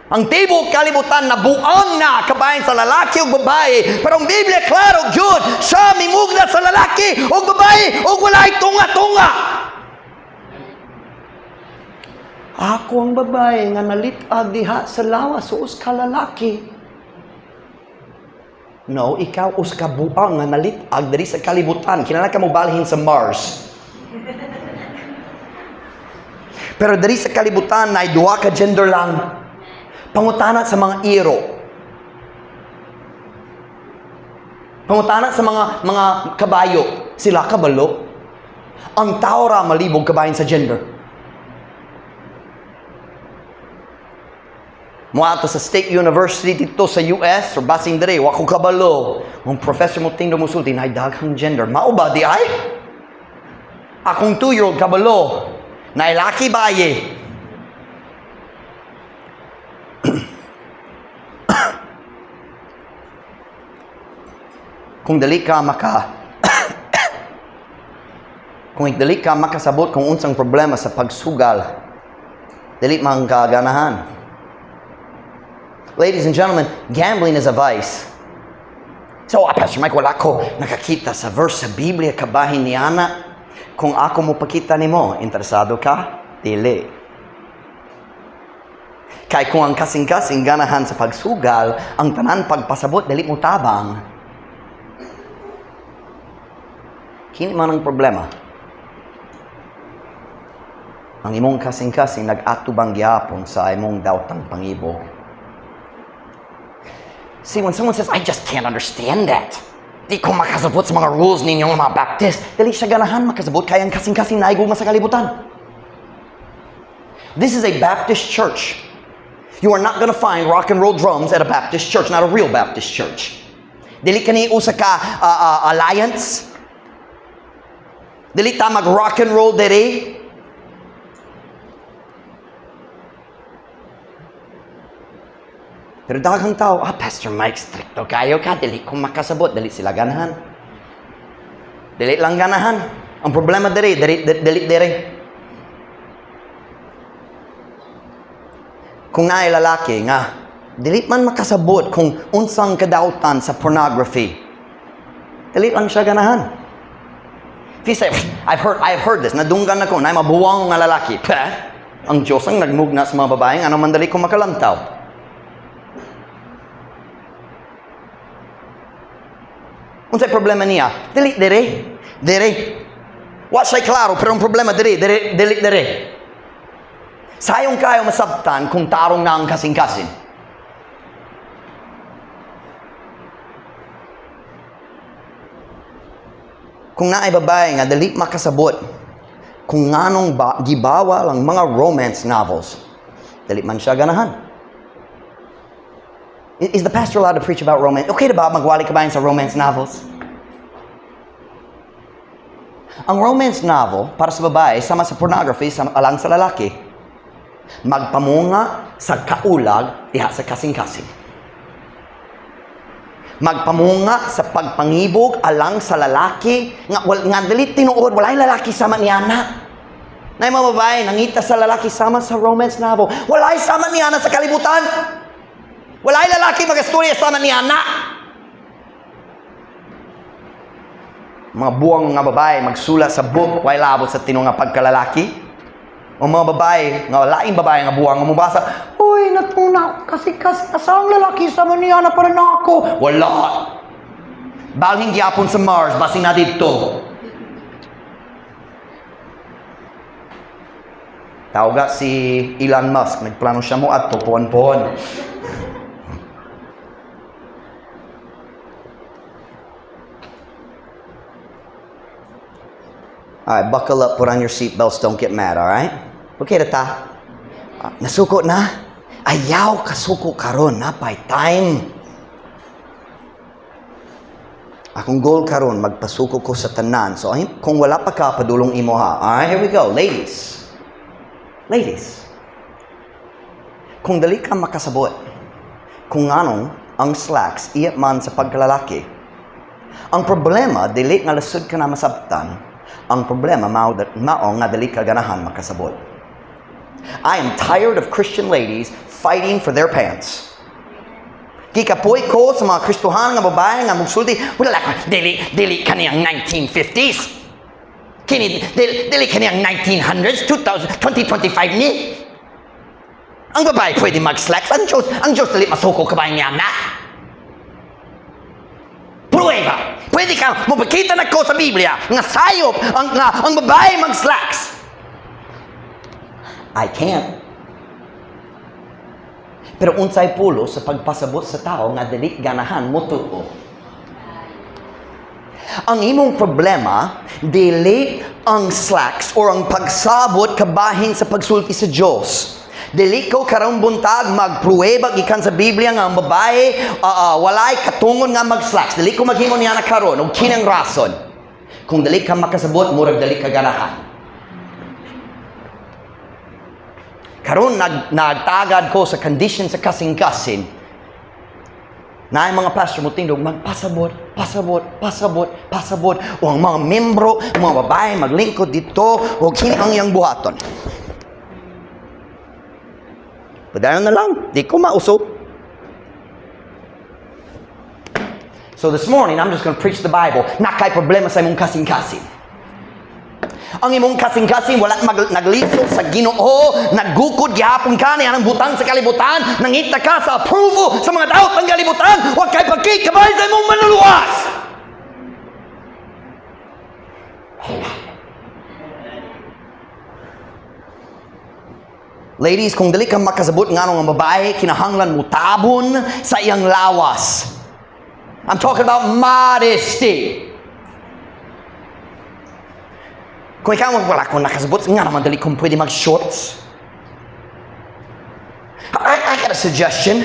Ang tibok kalibutan na buang na kabahin sa lalaki o babae. Pero ang Biblia klaro gyud, siya mimugna sa lalaki o babae o walay tunga-tunga. Ako ang babae nga nalit-ag diha sa lawas, so usa ka lalaki. No, ikaw usa ka buang nga nalit-ag diri sa kalibutan. Kinahanglan ka mo balhin sa Mars. Pero diri sa kalibutan na duha ka gender lang. Pangutana sa mga iro. Pangutana sa mga kabayo. Sila kabalo. Ang tao ra malibog kabahin sa gender. Muadto sa State University dito sa US or basing dire, wa ko kabalo. Ang professor mo tingdo musulti, naay daghang gender. Mao ba di ay? Akong 2-year-old kabalo. Naay laki baye. Kung dili ka makasabot kung unsang problema sa pagsugal, dili man ka ganahan. Ladies and gentlemen, gambling is a vice. So, "Pastor Mike, wala ko nakakita sa verse sa Biblia kabahin ni ana." Kung ako mo pakita nimo, interesado ka? Dili. Kay kung ang kasing-kasing ganahan sa pagsugal, ang tanan pagpasabot, dili mo tabang. Kini man ang problema. Ang imong kasing-kasing nag-atubang gyapon sa imong dawtang pangibog. See, when someone says, "I just can't understand that." Di ko makasabot sa mga rules ninyong mga Baptist. Dili siya ganahan makasabot kay ang kasing-kasing naay gugma sa kalibutan. This is a Baptist church. You are not going to find rock and roll drums at a Baptist church, not a real Baptist church. Dili kani usa ka alliance. Dili ta mag rock and roll diri. Pero daghang tao, "Ah, Pastor Mike, strikto kayo ka, dili ko makasabot." Dili sila ganahan. Dili lang ganahan. Ang problema diri, diri, dili diri. Kung naay lalaki nga, dili man makasabot kung unsang kadautan sa pornography, dili lang siya ganahan. If you say, "I've heard this, nadunggan ako, naay mabuwang nga lalaki." Peh, ang Diyos ang nagmugna sa mga babae, ano man dali ko makalantaw. Unsay problema niya? Dili dire. Dire. Wa siya klaro, pero ang problema dire, dire, dili dire. Sayong kayo masabtan kung tarong na ang kasing-kasing. Kung naay babae nga dili makasabot kung nganong ba, gibawal ang mga romance novels, dili man siya ganahan. Is the pastor allowed to preach about romance? Okay na ba magwali ka ba sa romance novels? Ang romance novel para sa babae sama sa pornography sama alang sa lalaki. Magpamunga sa kaulag diha sa kasing-kasing. Magpamunga sa pagpangibog alang sa lalaki nga wal nga dili tinuod, walay lalaki sama niya na. Nay mga babae nangita sa lalaki sama sa romance novel. Walay sama niya na sa kalibutan. Walay lalaki magastorya sama niya na. Mga buwang nga babae magsulat sa book way labot sa tinuod nga pagkalalaki. O mga babae, nga laing babae nga buwang nga mubasa, "Uy, natuna ako kasi asang lalaki sama niya na para na ako." Wala. Balhin gyapon sa Mars, basin na dito. Tawga si Elon Musk, nagplano siya mo adto puan-puan. All right, buckle up, put on your seatbelts, don't get mad, all right? Okay na ta? Ah, nasuko na? Ayaw kasuko karon, napay time. Akong goal karon magpasuko ko sa tanan. So ay, kung wala pa ka, padulong imo ha. All right, here we go. Ladies. Ladies. Kung dali ka makasabot, kung anong ang slacks iya man sa pagkalalaki. Ang problema, dili nga lisod ka na masabtan. Ang problema, mao, mao nga dili ka ganahan makasabot. I am tired of Christian ladies fighting for their pants. Gikapoy ko sa mga Kristohanan nga babae nga mugsulti, "Wala ka, dili, dili kani ang 1950s. Kini, dili, dili kani ang 1900s, 2000, 2025 ni. Ang babae pwede mag-slacks. Ang Diyos dili masuko kabahin niya na." Pruweba. Pwede ka, mapakita na ko sa Biblia nga sayop nga ang babae mag-slacks. I can't. Pero unsay pulos sa pagpasabot sa tao nga dili ganahan mo tuo? Ang imong problema, dili ang slacks or ang pagsabot kabahin sa pagsulti sa Diyos. Dili ko karong buntag magpruweba gikan sa Biblia nga ang babae walay katungon nga mag-slacks. Dili ko maghimo niya na karon og kinang rason. Kung dili ka makasabot, murag dili ka ganahan. Karon nagtagad ko sa condition sa kasing-kasing. Naay mga pastor mo tindog magpasabot, pasabot, pasabot, pasabot. O ang mga membro, mga babae maglingkod dito o kini ang iyang buhaton. Padayon na lang, di ko mauso. So this morning, I'm just going to preach the Bible. Nakay problema sa imong kasing-kasing. Ang imong kasing-kasing wala nagliso sa Ginoo, naggukod gihapon ka ni anang butang sa kalibutan, nangita ka sa approval sa mga daot ng kalibutan, wa kay pagkikabay sa imong manluluwas. Amen. Ladies, kung dili ka makasabot nganong ang babae kinahanglan mo tabon sa iyang lawas. I'm talking about modesty. Kung ikaw, wala akong nakasabot, nga naman dali kung pwede mag-shorts. I got a suggestion.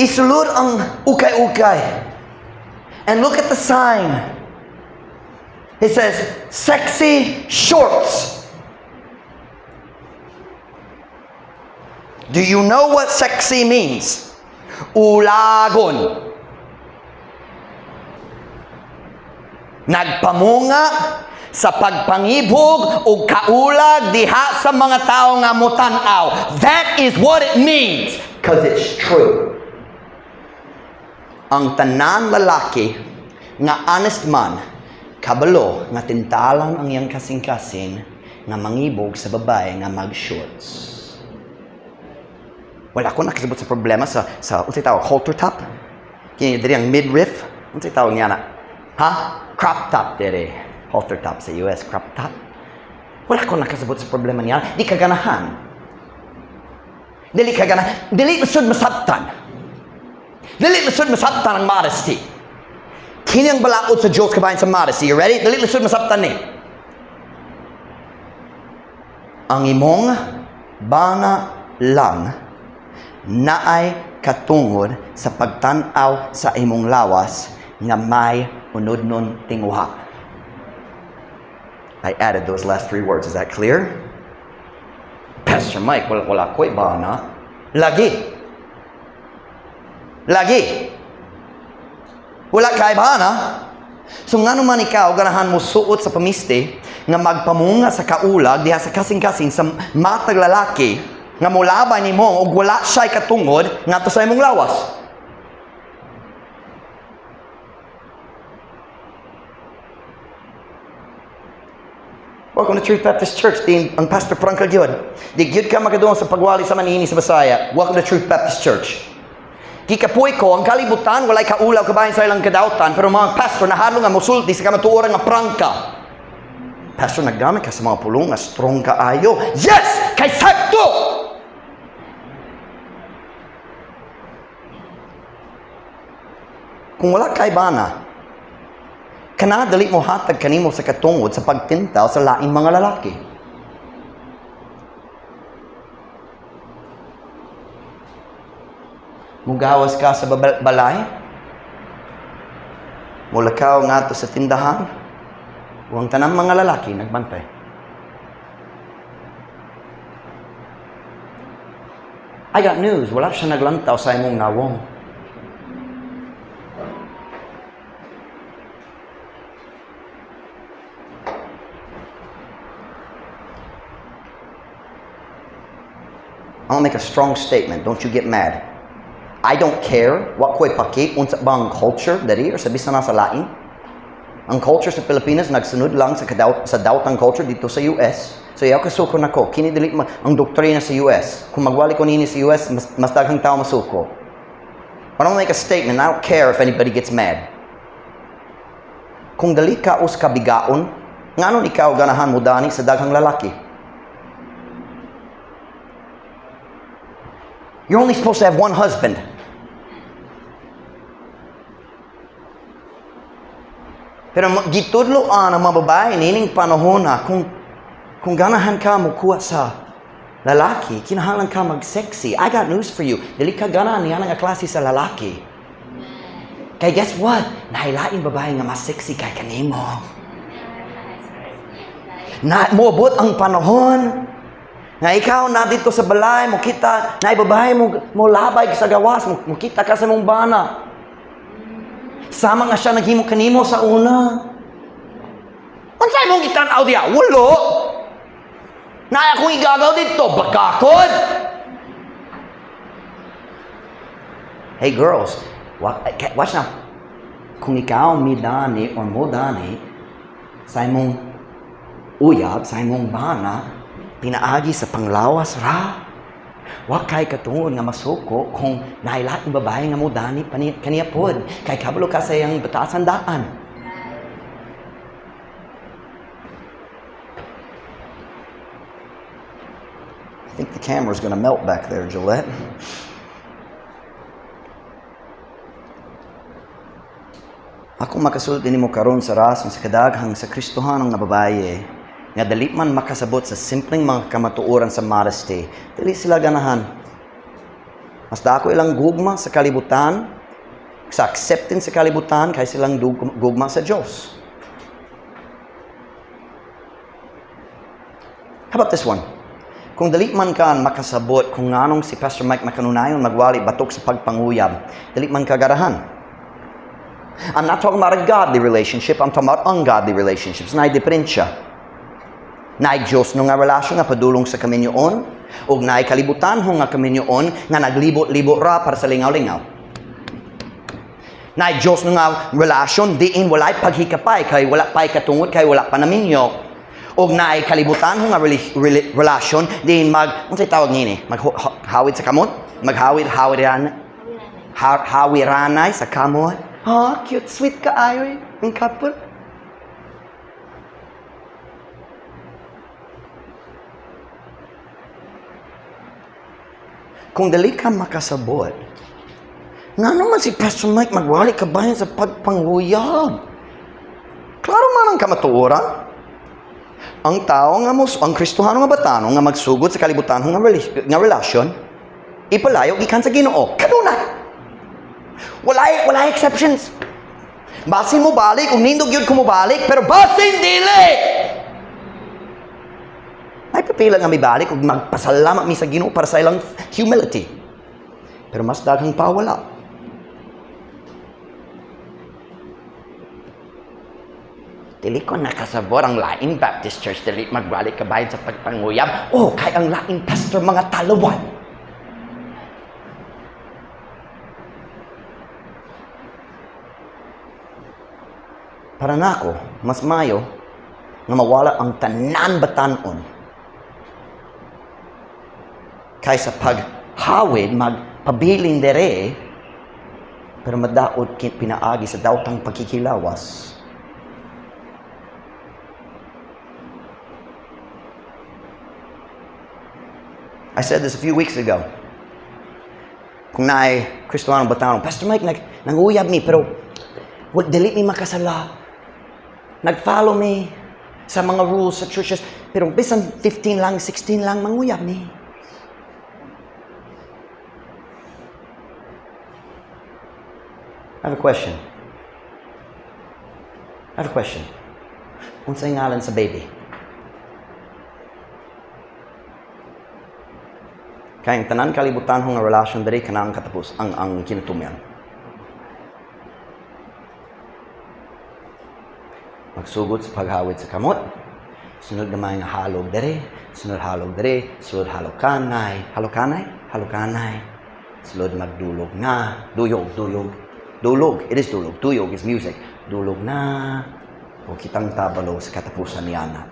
Isulod ang ukay-ukay. And look at the sign. It says, "Sexy shorts." Do you know what sexy means? Ulagon. Nagpamunga sa pagpangibog o kaulag diha sa mga tao nga motan-aw. That is what it means. 'Cause it's true. Ang tanan lalaki nga honest man, kabalo nga tintalan ang iyang kasing-kasing nga mangibog sa babae nga mag-shorts. Wala ko nakasabot sa problema sa unsay tawag, halter top? Kini diri ang midriff, unsay tawag niya na? Ha? Crop top diri. Halter top sa US, crop top. Wala ko nakasabot sa problema niya. Di ka ganahan. Dili ka ganahan. Dili masud masabtan. Dili lisod masabtan ang modesty. Kini ang balaod sa Diyos kabahin sa modesty. You ready? Dili lisod masabtan ni. Ang imong bana lang naay katungod sa pagtan-aw sa imong lawas nga may unodnon tinguha. I added those last three words. Is that clear? Pastor Mike, wala, wala ko'y bana. Lagi. Lagi. Wala kay bana. So ngano man ikaw ganahan mo suot sa pamisti nga magpamunga sa kaulag diha sa kasing-kasing sa matag lalaki nga molabay nimo og wala siya'y katungod ngadto sa imong lawas? Welcome to Truth Baptist Church. Di ang Pastor Prangka gyud. Di gyud ka makadungog sa pagwali sa manini sa Bisaya. Welcome to Truth Baptist Church. Gikapoy ko, ang kalibutan, walay kaulaw kabahin sa ilang kadautan, pero mga pastor, nahadlok nga musulti sa kamatuoran nga prangka. Pastor, naggamit ka sa mga pulong nga strong kaayo. Yes! Kay sakto! Kung wala kay bana, kana dali mo hatag kanimo sa katungod sa pagtintal sa laing mga lalaki. Mugawas ka sa balay, mulakaw nga to sa tindahan, huwag tanang mga lalaki nagbantay. I got news, wala siya naglantaw sa imong nawong. I'm gonna make a strong statement. Don't you get mad. I don't care wa ko'y paki unsa bang culture diri or sa bisan sa lain. Ang culture sa Pilipinas nagsunod lang sa daotang culture dito sa US. So yaw kasuko nako kini dili ang doktrina sa US. Kung magwali ko nini sa US, mas daghang tao masuko. But I'm gonna make a statement. I don't care if anybody gets mad. Kung dali ka us kabigaon, nganon ikaw ganahan mo dani sa daghang lalaki? You're only supposed to have one husband. Pero gitudloan ang mga babae nining panahon na kung ganahan ka mo kuha sa lalaki, kinahanglan ka mag-sexy. I got news for you. Dili ka ganahan niya nga klase sa lalaki. Kay guess what? Nahilain babae nga mas sexy kay kanimo. Na moabot ang panahon nga ikaw na dito sa balay, mo kita, na babae mo, mo labay sa gawas, mo kita ka sa mong bana. Sama nga siya naghimo kanimo sa una. Unsay mong gitan-aw diya? Walo. Naay akong igagaw dito, bakakod. Hey girls, watch now. Kung ikaw midani or modani sa imong uyab, sa imong bana, pinaagi sa panglawas ra. Wa kay katungod nga masuko kung nailaing babae nga modani kaniya pod. Kay kabalo ka sa iyang batasan daan. I think the camera's going to melt back there, Gillette. Ako makasulti nimo karon sa rason sa kadaghang sa Kristohanong nga babaye nga dali man makasabot sa simpleng mga kamatuoran sa modesty, dili sila ganahan. Mas dako ilang gugma sa kalibutan, sa acceptance sa kalibutan, kaysa ilang gugma sa Diyos. How about this one? Kung dali man ka makasabot kung nganong si Pastor Mike makanunayon magwali batok sa pagpanguyab, dali man ka ganahan. I'm not talking about a godly relationship, I'm talking about ungodly relationships. Naay diferensya. Naay Diyos no nga relasyon nga padulong sa kaminyoon, ug naay kalibutan ho nga kaminyoon nga naglibot-libot ra para sa lingaw-lingaw. Naay Diyos no nga relasyon diin walay paghikapay kay wala pa'y katungod kay wala pa naminyo. Og naay kalibutan ho nga relasyon diin mag unsay tawag niini? Maghawid sa kamot? Maghawid hawiran hawiranay sa kamot. Oh, cute, sweet ka ayo ang couple. Kung dali ka makasabot, nga naman si Pastor Mike magwali ka bayan sa pagpanguyab. Klaro man ang kamatuoran. Ang tao nga mos, ang Kristohano nga batano nga magsugod sa kalibutan nga nga relasyon, ipalayo gikan sa Ginoo. Kanunay. Walay exceptions. Basin mo balik, kung nindog yun kumubalik, pero basin dili! Ay pipila nga mibalik ug magpasalamat mi sa Ginoo para sa ilang humility. Pero mas daghang pawala. Dili ko nakasabor ang laing Baptist Church, dili magbalik kabayan sa pagpanguyab. Oh, kay ang laing pastor mga talawan. Para nako, mas mayo nga mawala ang tanan batanon kaysa paghawid magpabilin dere pero madaot pinaagi sa daotang pagkikilawas. I said this a few weeks ago. Kung naay Kristohanong batanon, Pastor Mike, nanguyab mi, pero dili mi makasala. Nag-follow mi sa mga rules sa churches, pero bisan 15 lang, 16 lang, manguyab mi. I have a question. I have a question. Unsay ngalan sa baby? Kay ang tanan kalibutan nga relasyon diri kanang katapos ang kinatumyan. Magsugod sa paghawid sa kamot, sunod gamay nga halog diri, sunod halog diri, sunod halog kanay, halog kanay, halog kanay, sunod magdulog na, duyog, duyog, dulog, it is dulog, duyog is music, dulog na, o kitang tabalo sa katapusan niya na.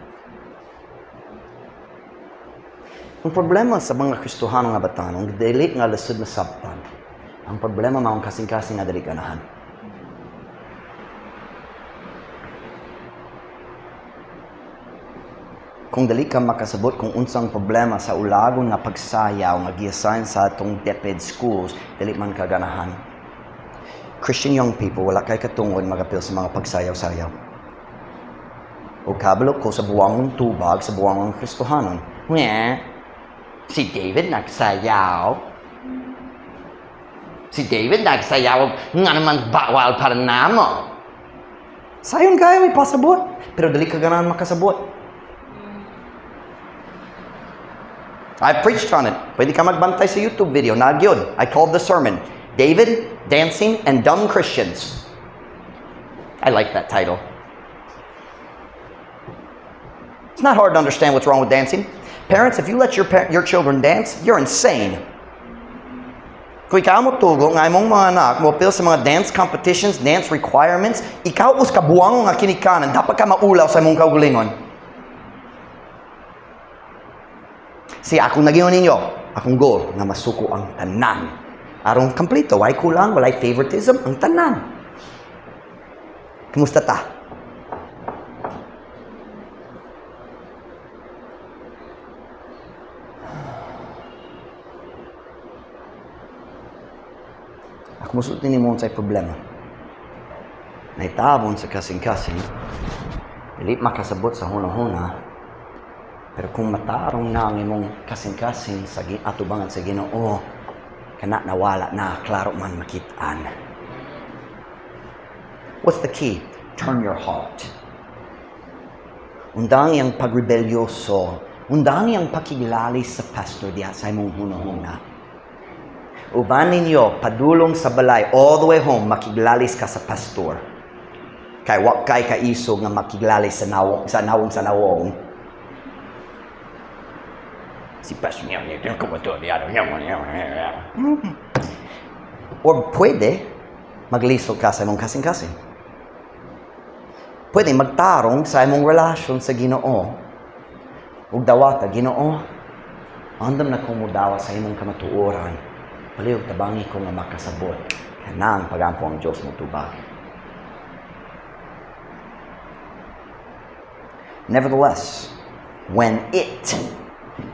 Ang problema sa mga Kristohano nga batanong, dili nga lisod na sabtan. Ang problema maong kasing-kasing nga dili ganahan. Kung dili ka makasabot kung unsang problema sa ulagon nga pagsayaw nga giassign sa atong DepEd schools, dili man ka ganahan. Christian young people, wala kay katungod magapil sa mga pagsayaw-sayaw. O kabalo ko sa buwangong tubag, sa buwangong Kristohanon. Nga, si David nagsayaw. Si David nagsayaw, nga naman bawal para namo. Sayon kayo, may pasabot. Pero dili ka ganahan makasabot. I preached on it. Pwede ka magbantay sa YouTube video. Nagyod. I called the sermon, David, Dancing, and Dumb Christians. I like that title. It's not hard to understand what's wrong with dancing. Parents, if you let your children dance, you're insane. Kung ikaw mo tugo, nga imong mga anak, mo appeal sa mga dance competitions, dance requirements, ikaw us kabuango nga kinikanan, dapat ka maulaw sa imong kaugalingon. Si akong nagiyon ninyo, akong goal, nga masuko ang tanan. Aron kompleto, walay kulang, walay favoritism, ang tanan. Kumusta ta? Ako musulti ni mo unsay problema. Naitabon sa kasing-kasing, dili makasabot sa huna-huna, pero kung matarong na ang imong kasing-kasing sa atubangan sa Ginoo, kana nawala na, klaro man makitaan. What's the key? Turn your heart. Undangi ang pagrebelyoso, undangi ang pakiglalis sa pastor diha sa imong huna-huna. Uban ninyo, padulong sa balay, all the way home, makiglalis ka sa pastor. Kay wa kay kaisog nga makiglalis sa nawong sa nawong sa nawong. Si pastor niya, niya, niya. Or pwede maglisod ka sa imong kasing-kasing. Pwede magtarong sa imong relasyon sa Ginoo. Ug dawata, "Ginoo, andam na kong mudawa sa imong kamatuoran. Palihog tabangi ko nga makasabot." Kanang pagampo ang Diyos mo tubag. Nevertheless, when it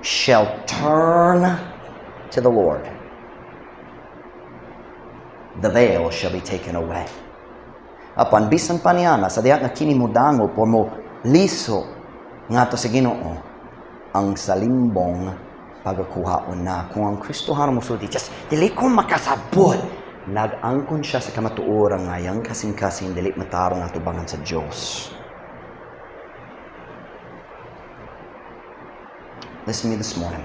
shall turn to the Lord, the veil shall be taken away. Apan bisan pa niana sa diha nga kini modangop o mo liso ngadto sa Ginoo, ang salimbong pagakuhaon na. Kung ang Kristohano mosulti, "Just dili ko makasabot," nag-angkon siya sa kamatuoran nga iyang kasing-kasing dili matarong atubangan sa Dios. Listen to me this morning.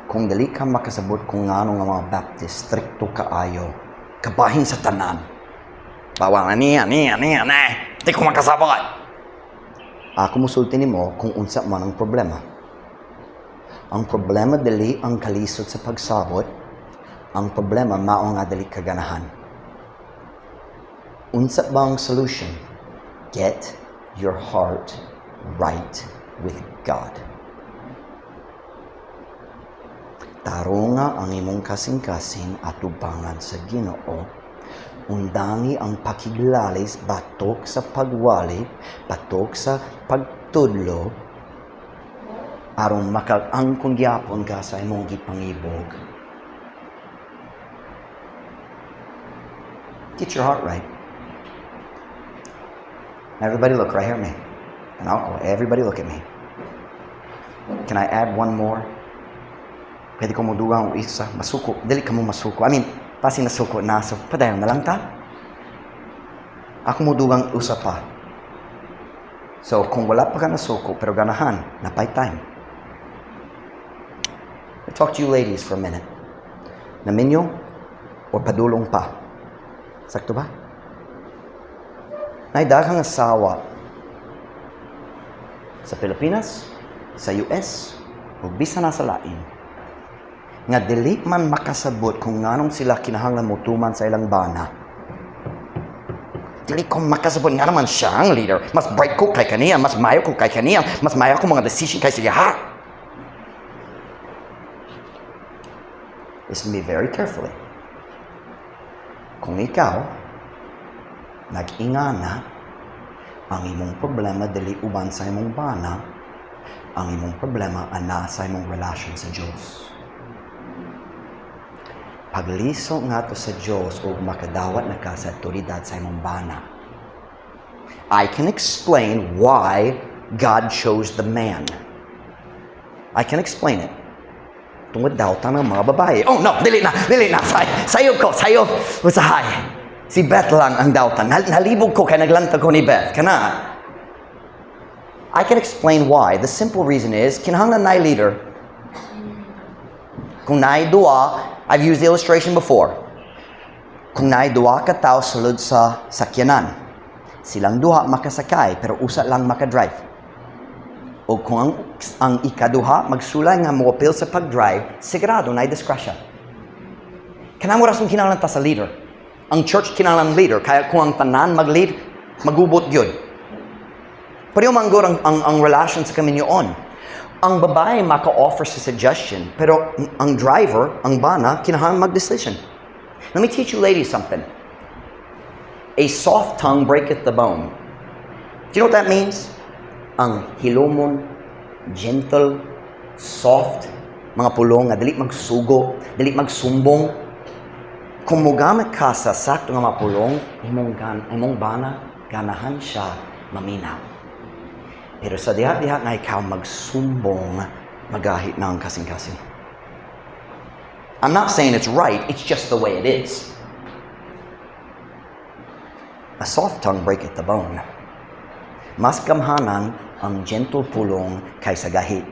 Kung dili ka makasabot kung ngano nga mga Baptist strikto kaayo, kabahin sa tanan. Bawal na niya, niya, niya, na. Di ko makasabot. Ako musulti nimo kung unsa man ang problema. Ang problema dili ang kalisod sa pagsabot. Ang problema mao nga dili ka ganahan. Unsa ba ang solution? Get your heart right with God. Taronga ang imong kasing-kasing atubangan sa Ginoo. Undangi ang pakiglalis batok sa pagwali, batok sa pagtudlo, aron makaangkon gyapon ka sa imong gipangibog. Get your heart right. Everybody look right here at me. And I'll go, everybody look at me. Can I add one more? Pwede ko modugang og isa. Masuko. Dili ka mo masuko. I mean, pasing nasuko na. So, padayon na lang ta. Ako modugang usa pa. So, kung wala pa ka nasuko, pero ganahan, napay time. I talk to you ladies for a minute. Naminyo or padulong pa? Sakto ba? Nay daghang asawa sa Pilipinas, sa US, ug bisan nasa lain nga dili man makasabot kung nganong sila kinahanglan motuman sa ilang bana. "Dili ko makasabot nga naman siya ang leader. Mas bright ko kay kaniya, mas mayo ko kay kaniya, mas mayo ko mga decision kay siya. Ha?" Listen to me very carefully. Kung ikaw nag-ingana, ang imong problema dili uban sa imong bana, ang imong problema ana sa imong relasyon sa Dios. Pagliso ngadto sa Dios ug makadawat na ka sa otoridad sa imong bana. I can explain why God chose the man. I can explain it. Tungod daw ng mga babae. Oh no, dili na, dili na. Sayo ko, sayo, usahay. Si Beth lang ang dautan. Nalibog ko kay naglantag ko ni Beth. Kana. I can explain why. The simple reason is, kinahanglan na leader. Kung naay duwa, I've used the illustration before. Kung naay duwa ka tao sulod sa sakyanan, silang duha makasakay pero usa lang makadrive. O kung ang ikaduha magsulay nga moapil sa pag-drive, sigurado naay disgrasya. Kanang rason kinahanglan ta sa leader. Ang church kinahanglan leader, kaya kung ang tanan mag-lead, magubot gyud. Pareho man gud ang relasyon sa kaminyoon. Ang babae maka-offer sa suggestion, pero ang driver, ang bana, kinahanglan mag-decision. Let me teach you ladies something. A soft tongue breaketh the bone. Do you know what that means? Ang hilomon, gentle, soft, mga pulong nga dili magsugo, dili magsumbong. Kung mogamit ka sa sakto nga mga pulong, imong bana, ganahan siya maminaw. Pero sa diha-diha nga ikaw magsumbong, magahit na ang kasing-kasing. I'm not saying it's right, it's just the way it is. A soft tongue breaketh the bone. Mas gamhanan ang gentle pulong kaysa gahit.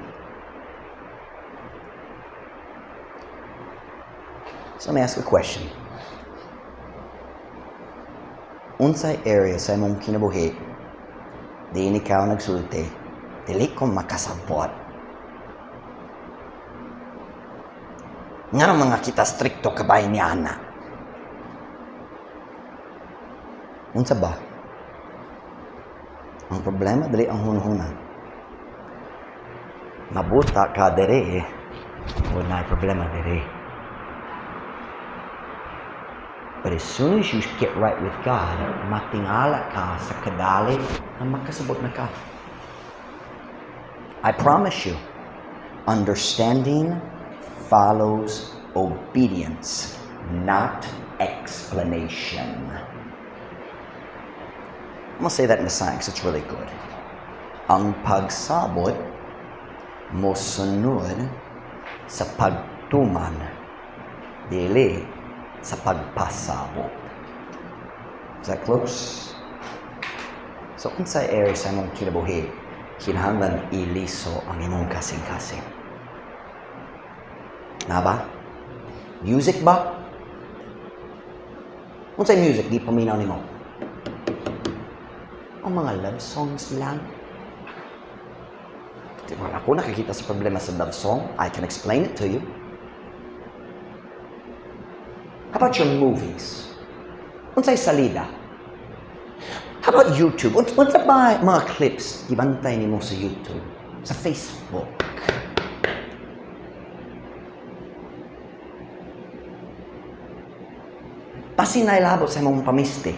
So let me ask a question. Unsay area sa imong kinabuhi diin ikaw nagsulti, "Dili ko makasabot. Ngano mga kita strikto kabay niya ana?" Unsa ba? Ang problema, dili ang hunhuna. Mabuta ka dere, wala problema dere. But as soon as you get right with God, matingala ka sa kadali na makasabot na ka. I promise you, understanding follows obedience, not explanation. I'm gonna say that in the science, it's really good. Ang pagsabot mosunod sa pagtuman, dili sa pagpasabot. Is that close? So, unsay area sa imong kinabuhi, kinahanglan iliso ang imong kasing-kasing? Na ba? Music ba? Unsay music di paminaw nimo? Ang mga love songs lang. Well, ako nakikita sa problema sa love song. I can explain it to you. How about your movies? Unsay salida? How about YouTube? Unsa ba mga clips gibantay nimo sa YouTube? Sa Facebook? Basin nailabot sa imong pamisti.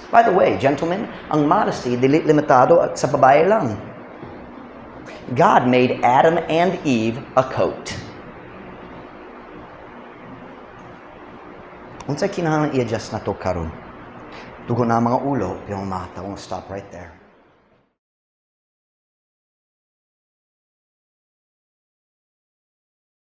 By the way, gentlemen, ang modesty dili limitado at sa babae lang. God made Adam and Eve a coat. Unsay kinahanglan i-adjust na to karon? Dugo na ang mga ulo, pero mata. We'll stop right there.